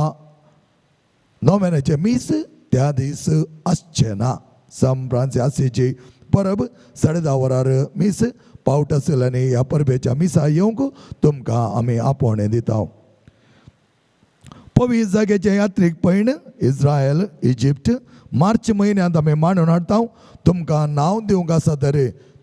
K: नोवेनाचें मीस त्या दीस आसचें ना. संप्रांत आसयेची परब 10:30 वरार मीस पावट आशिल्लें आनी ह्या परबेच्या मिसा येवंक तुमकां आमी आपोवणें दिता. पवित्र जाग्याचें यात्रीक पैण इस्रायल इजिप्त मार्च म्हयन्यांत आमी मांडून हाडटा. तुमकां नांव दिवंक आसा तर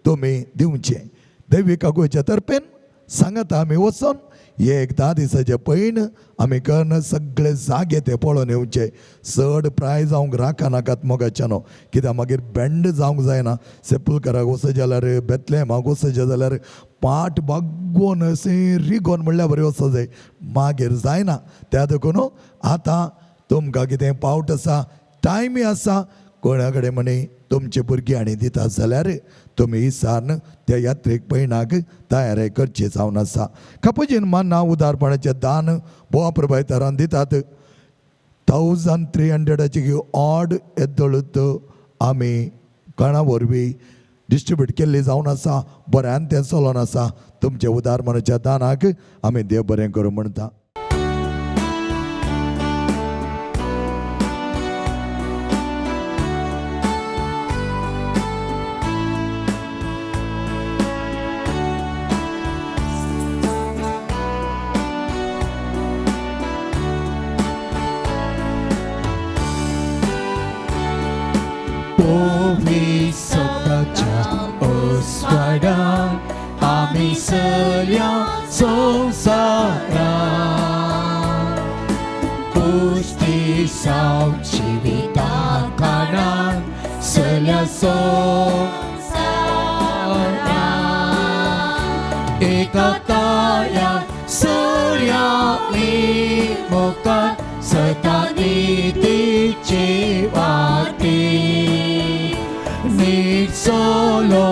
K: तुमी दिवचें. दैवीक आगोवच्या तर्फेन सांगाता आमी वचोन एक 10 दिसाचें पैण आमी करून सगळे जागे ते पळोवन येवचे. चड प्राय जावंक राखनाकात मोगाच्यानो कित्याक मागीर बँड जावंक जायना. सेपुलकराक वचत जाल्यार बेतलेमाक वचत जाल्यार पाट बागोवन अशें रिगोन म्हणल्यार बरें वचत जाय, मागीर जायना. त्या देखून आतां तुमकां कितें पावट आसा टायमी आसा कोणा कडेन म्हणी तुमचे भुरगीं आनी दिता जाल्यार तुमी सान्न त्या यात्रेक पयणाक तयारी करची जावन आसा. कापुजीन मान्ना उदारपणाचें दान बोवा प्रभायतारान दितात. 1300 ऑड येदोळूत आमी कोणा वरवीं डिस्ट्रिब्यूट केल्ली जावन आसा, बऱ्यान तें चलोन आसा. तुमचे उदार मनाच्या दानाक आमी देव बरें करूं म्हणटा.
D: पोविसताच्या अस्वाडान आमी सल्या संवसारान पुश्टी साव जिविता कारणान सल्या संवसारान एकताया सर्या मी मुखार सता नितीची वाटी निरसोलो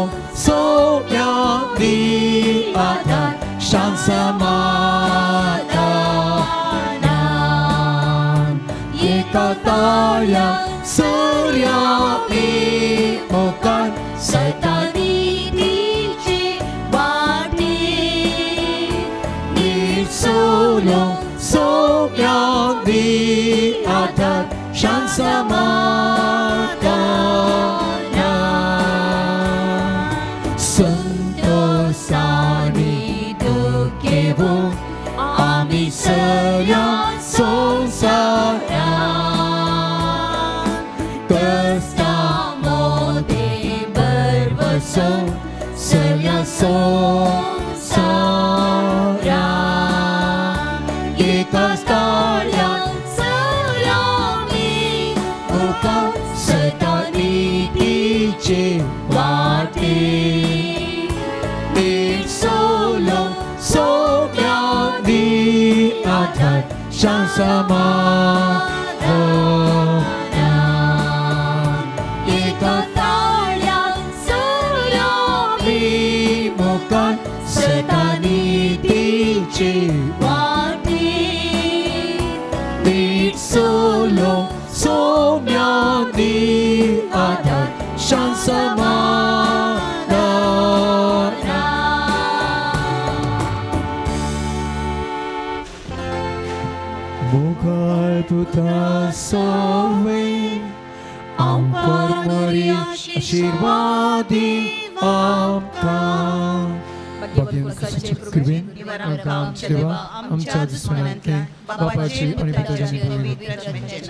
D: सोम्या दी आधार शांत समाधानान एकताया सर्या मी मुखार सता
F: नितीची वाटे
D: निरसोलो सोम्या दी आधार शांत समाधानान संतोषानी दुखेवो आमी सल्या संवसारान कस्ता
F: मोदे
D: बरवसो सल्या संवसारान एका स्थाळ्या
F: सल्या मी
D: मुखार सदा नितीचे वाटे निरसोलो सोम्या दी आधार शांत समाधानान एका
F: ताळ्या सल्या
D: मी मुखार सदा नितीचे
F: वाटे
D: निरसोलो सोम्या दी आधार शांत समाधानान. मुखार पुता सोवे आमकां मरी आशिर्वादी आमकां कृपेन आमकां आमच्या देवा आमच्या दुस्मानांतल्यान बापाची आनी पुताची पवित्र आत्म्याच्या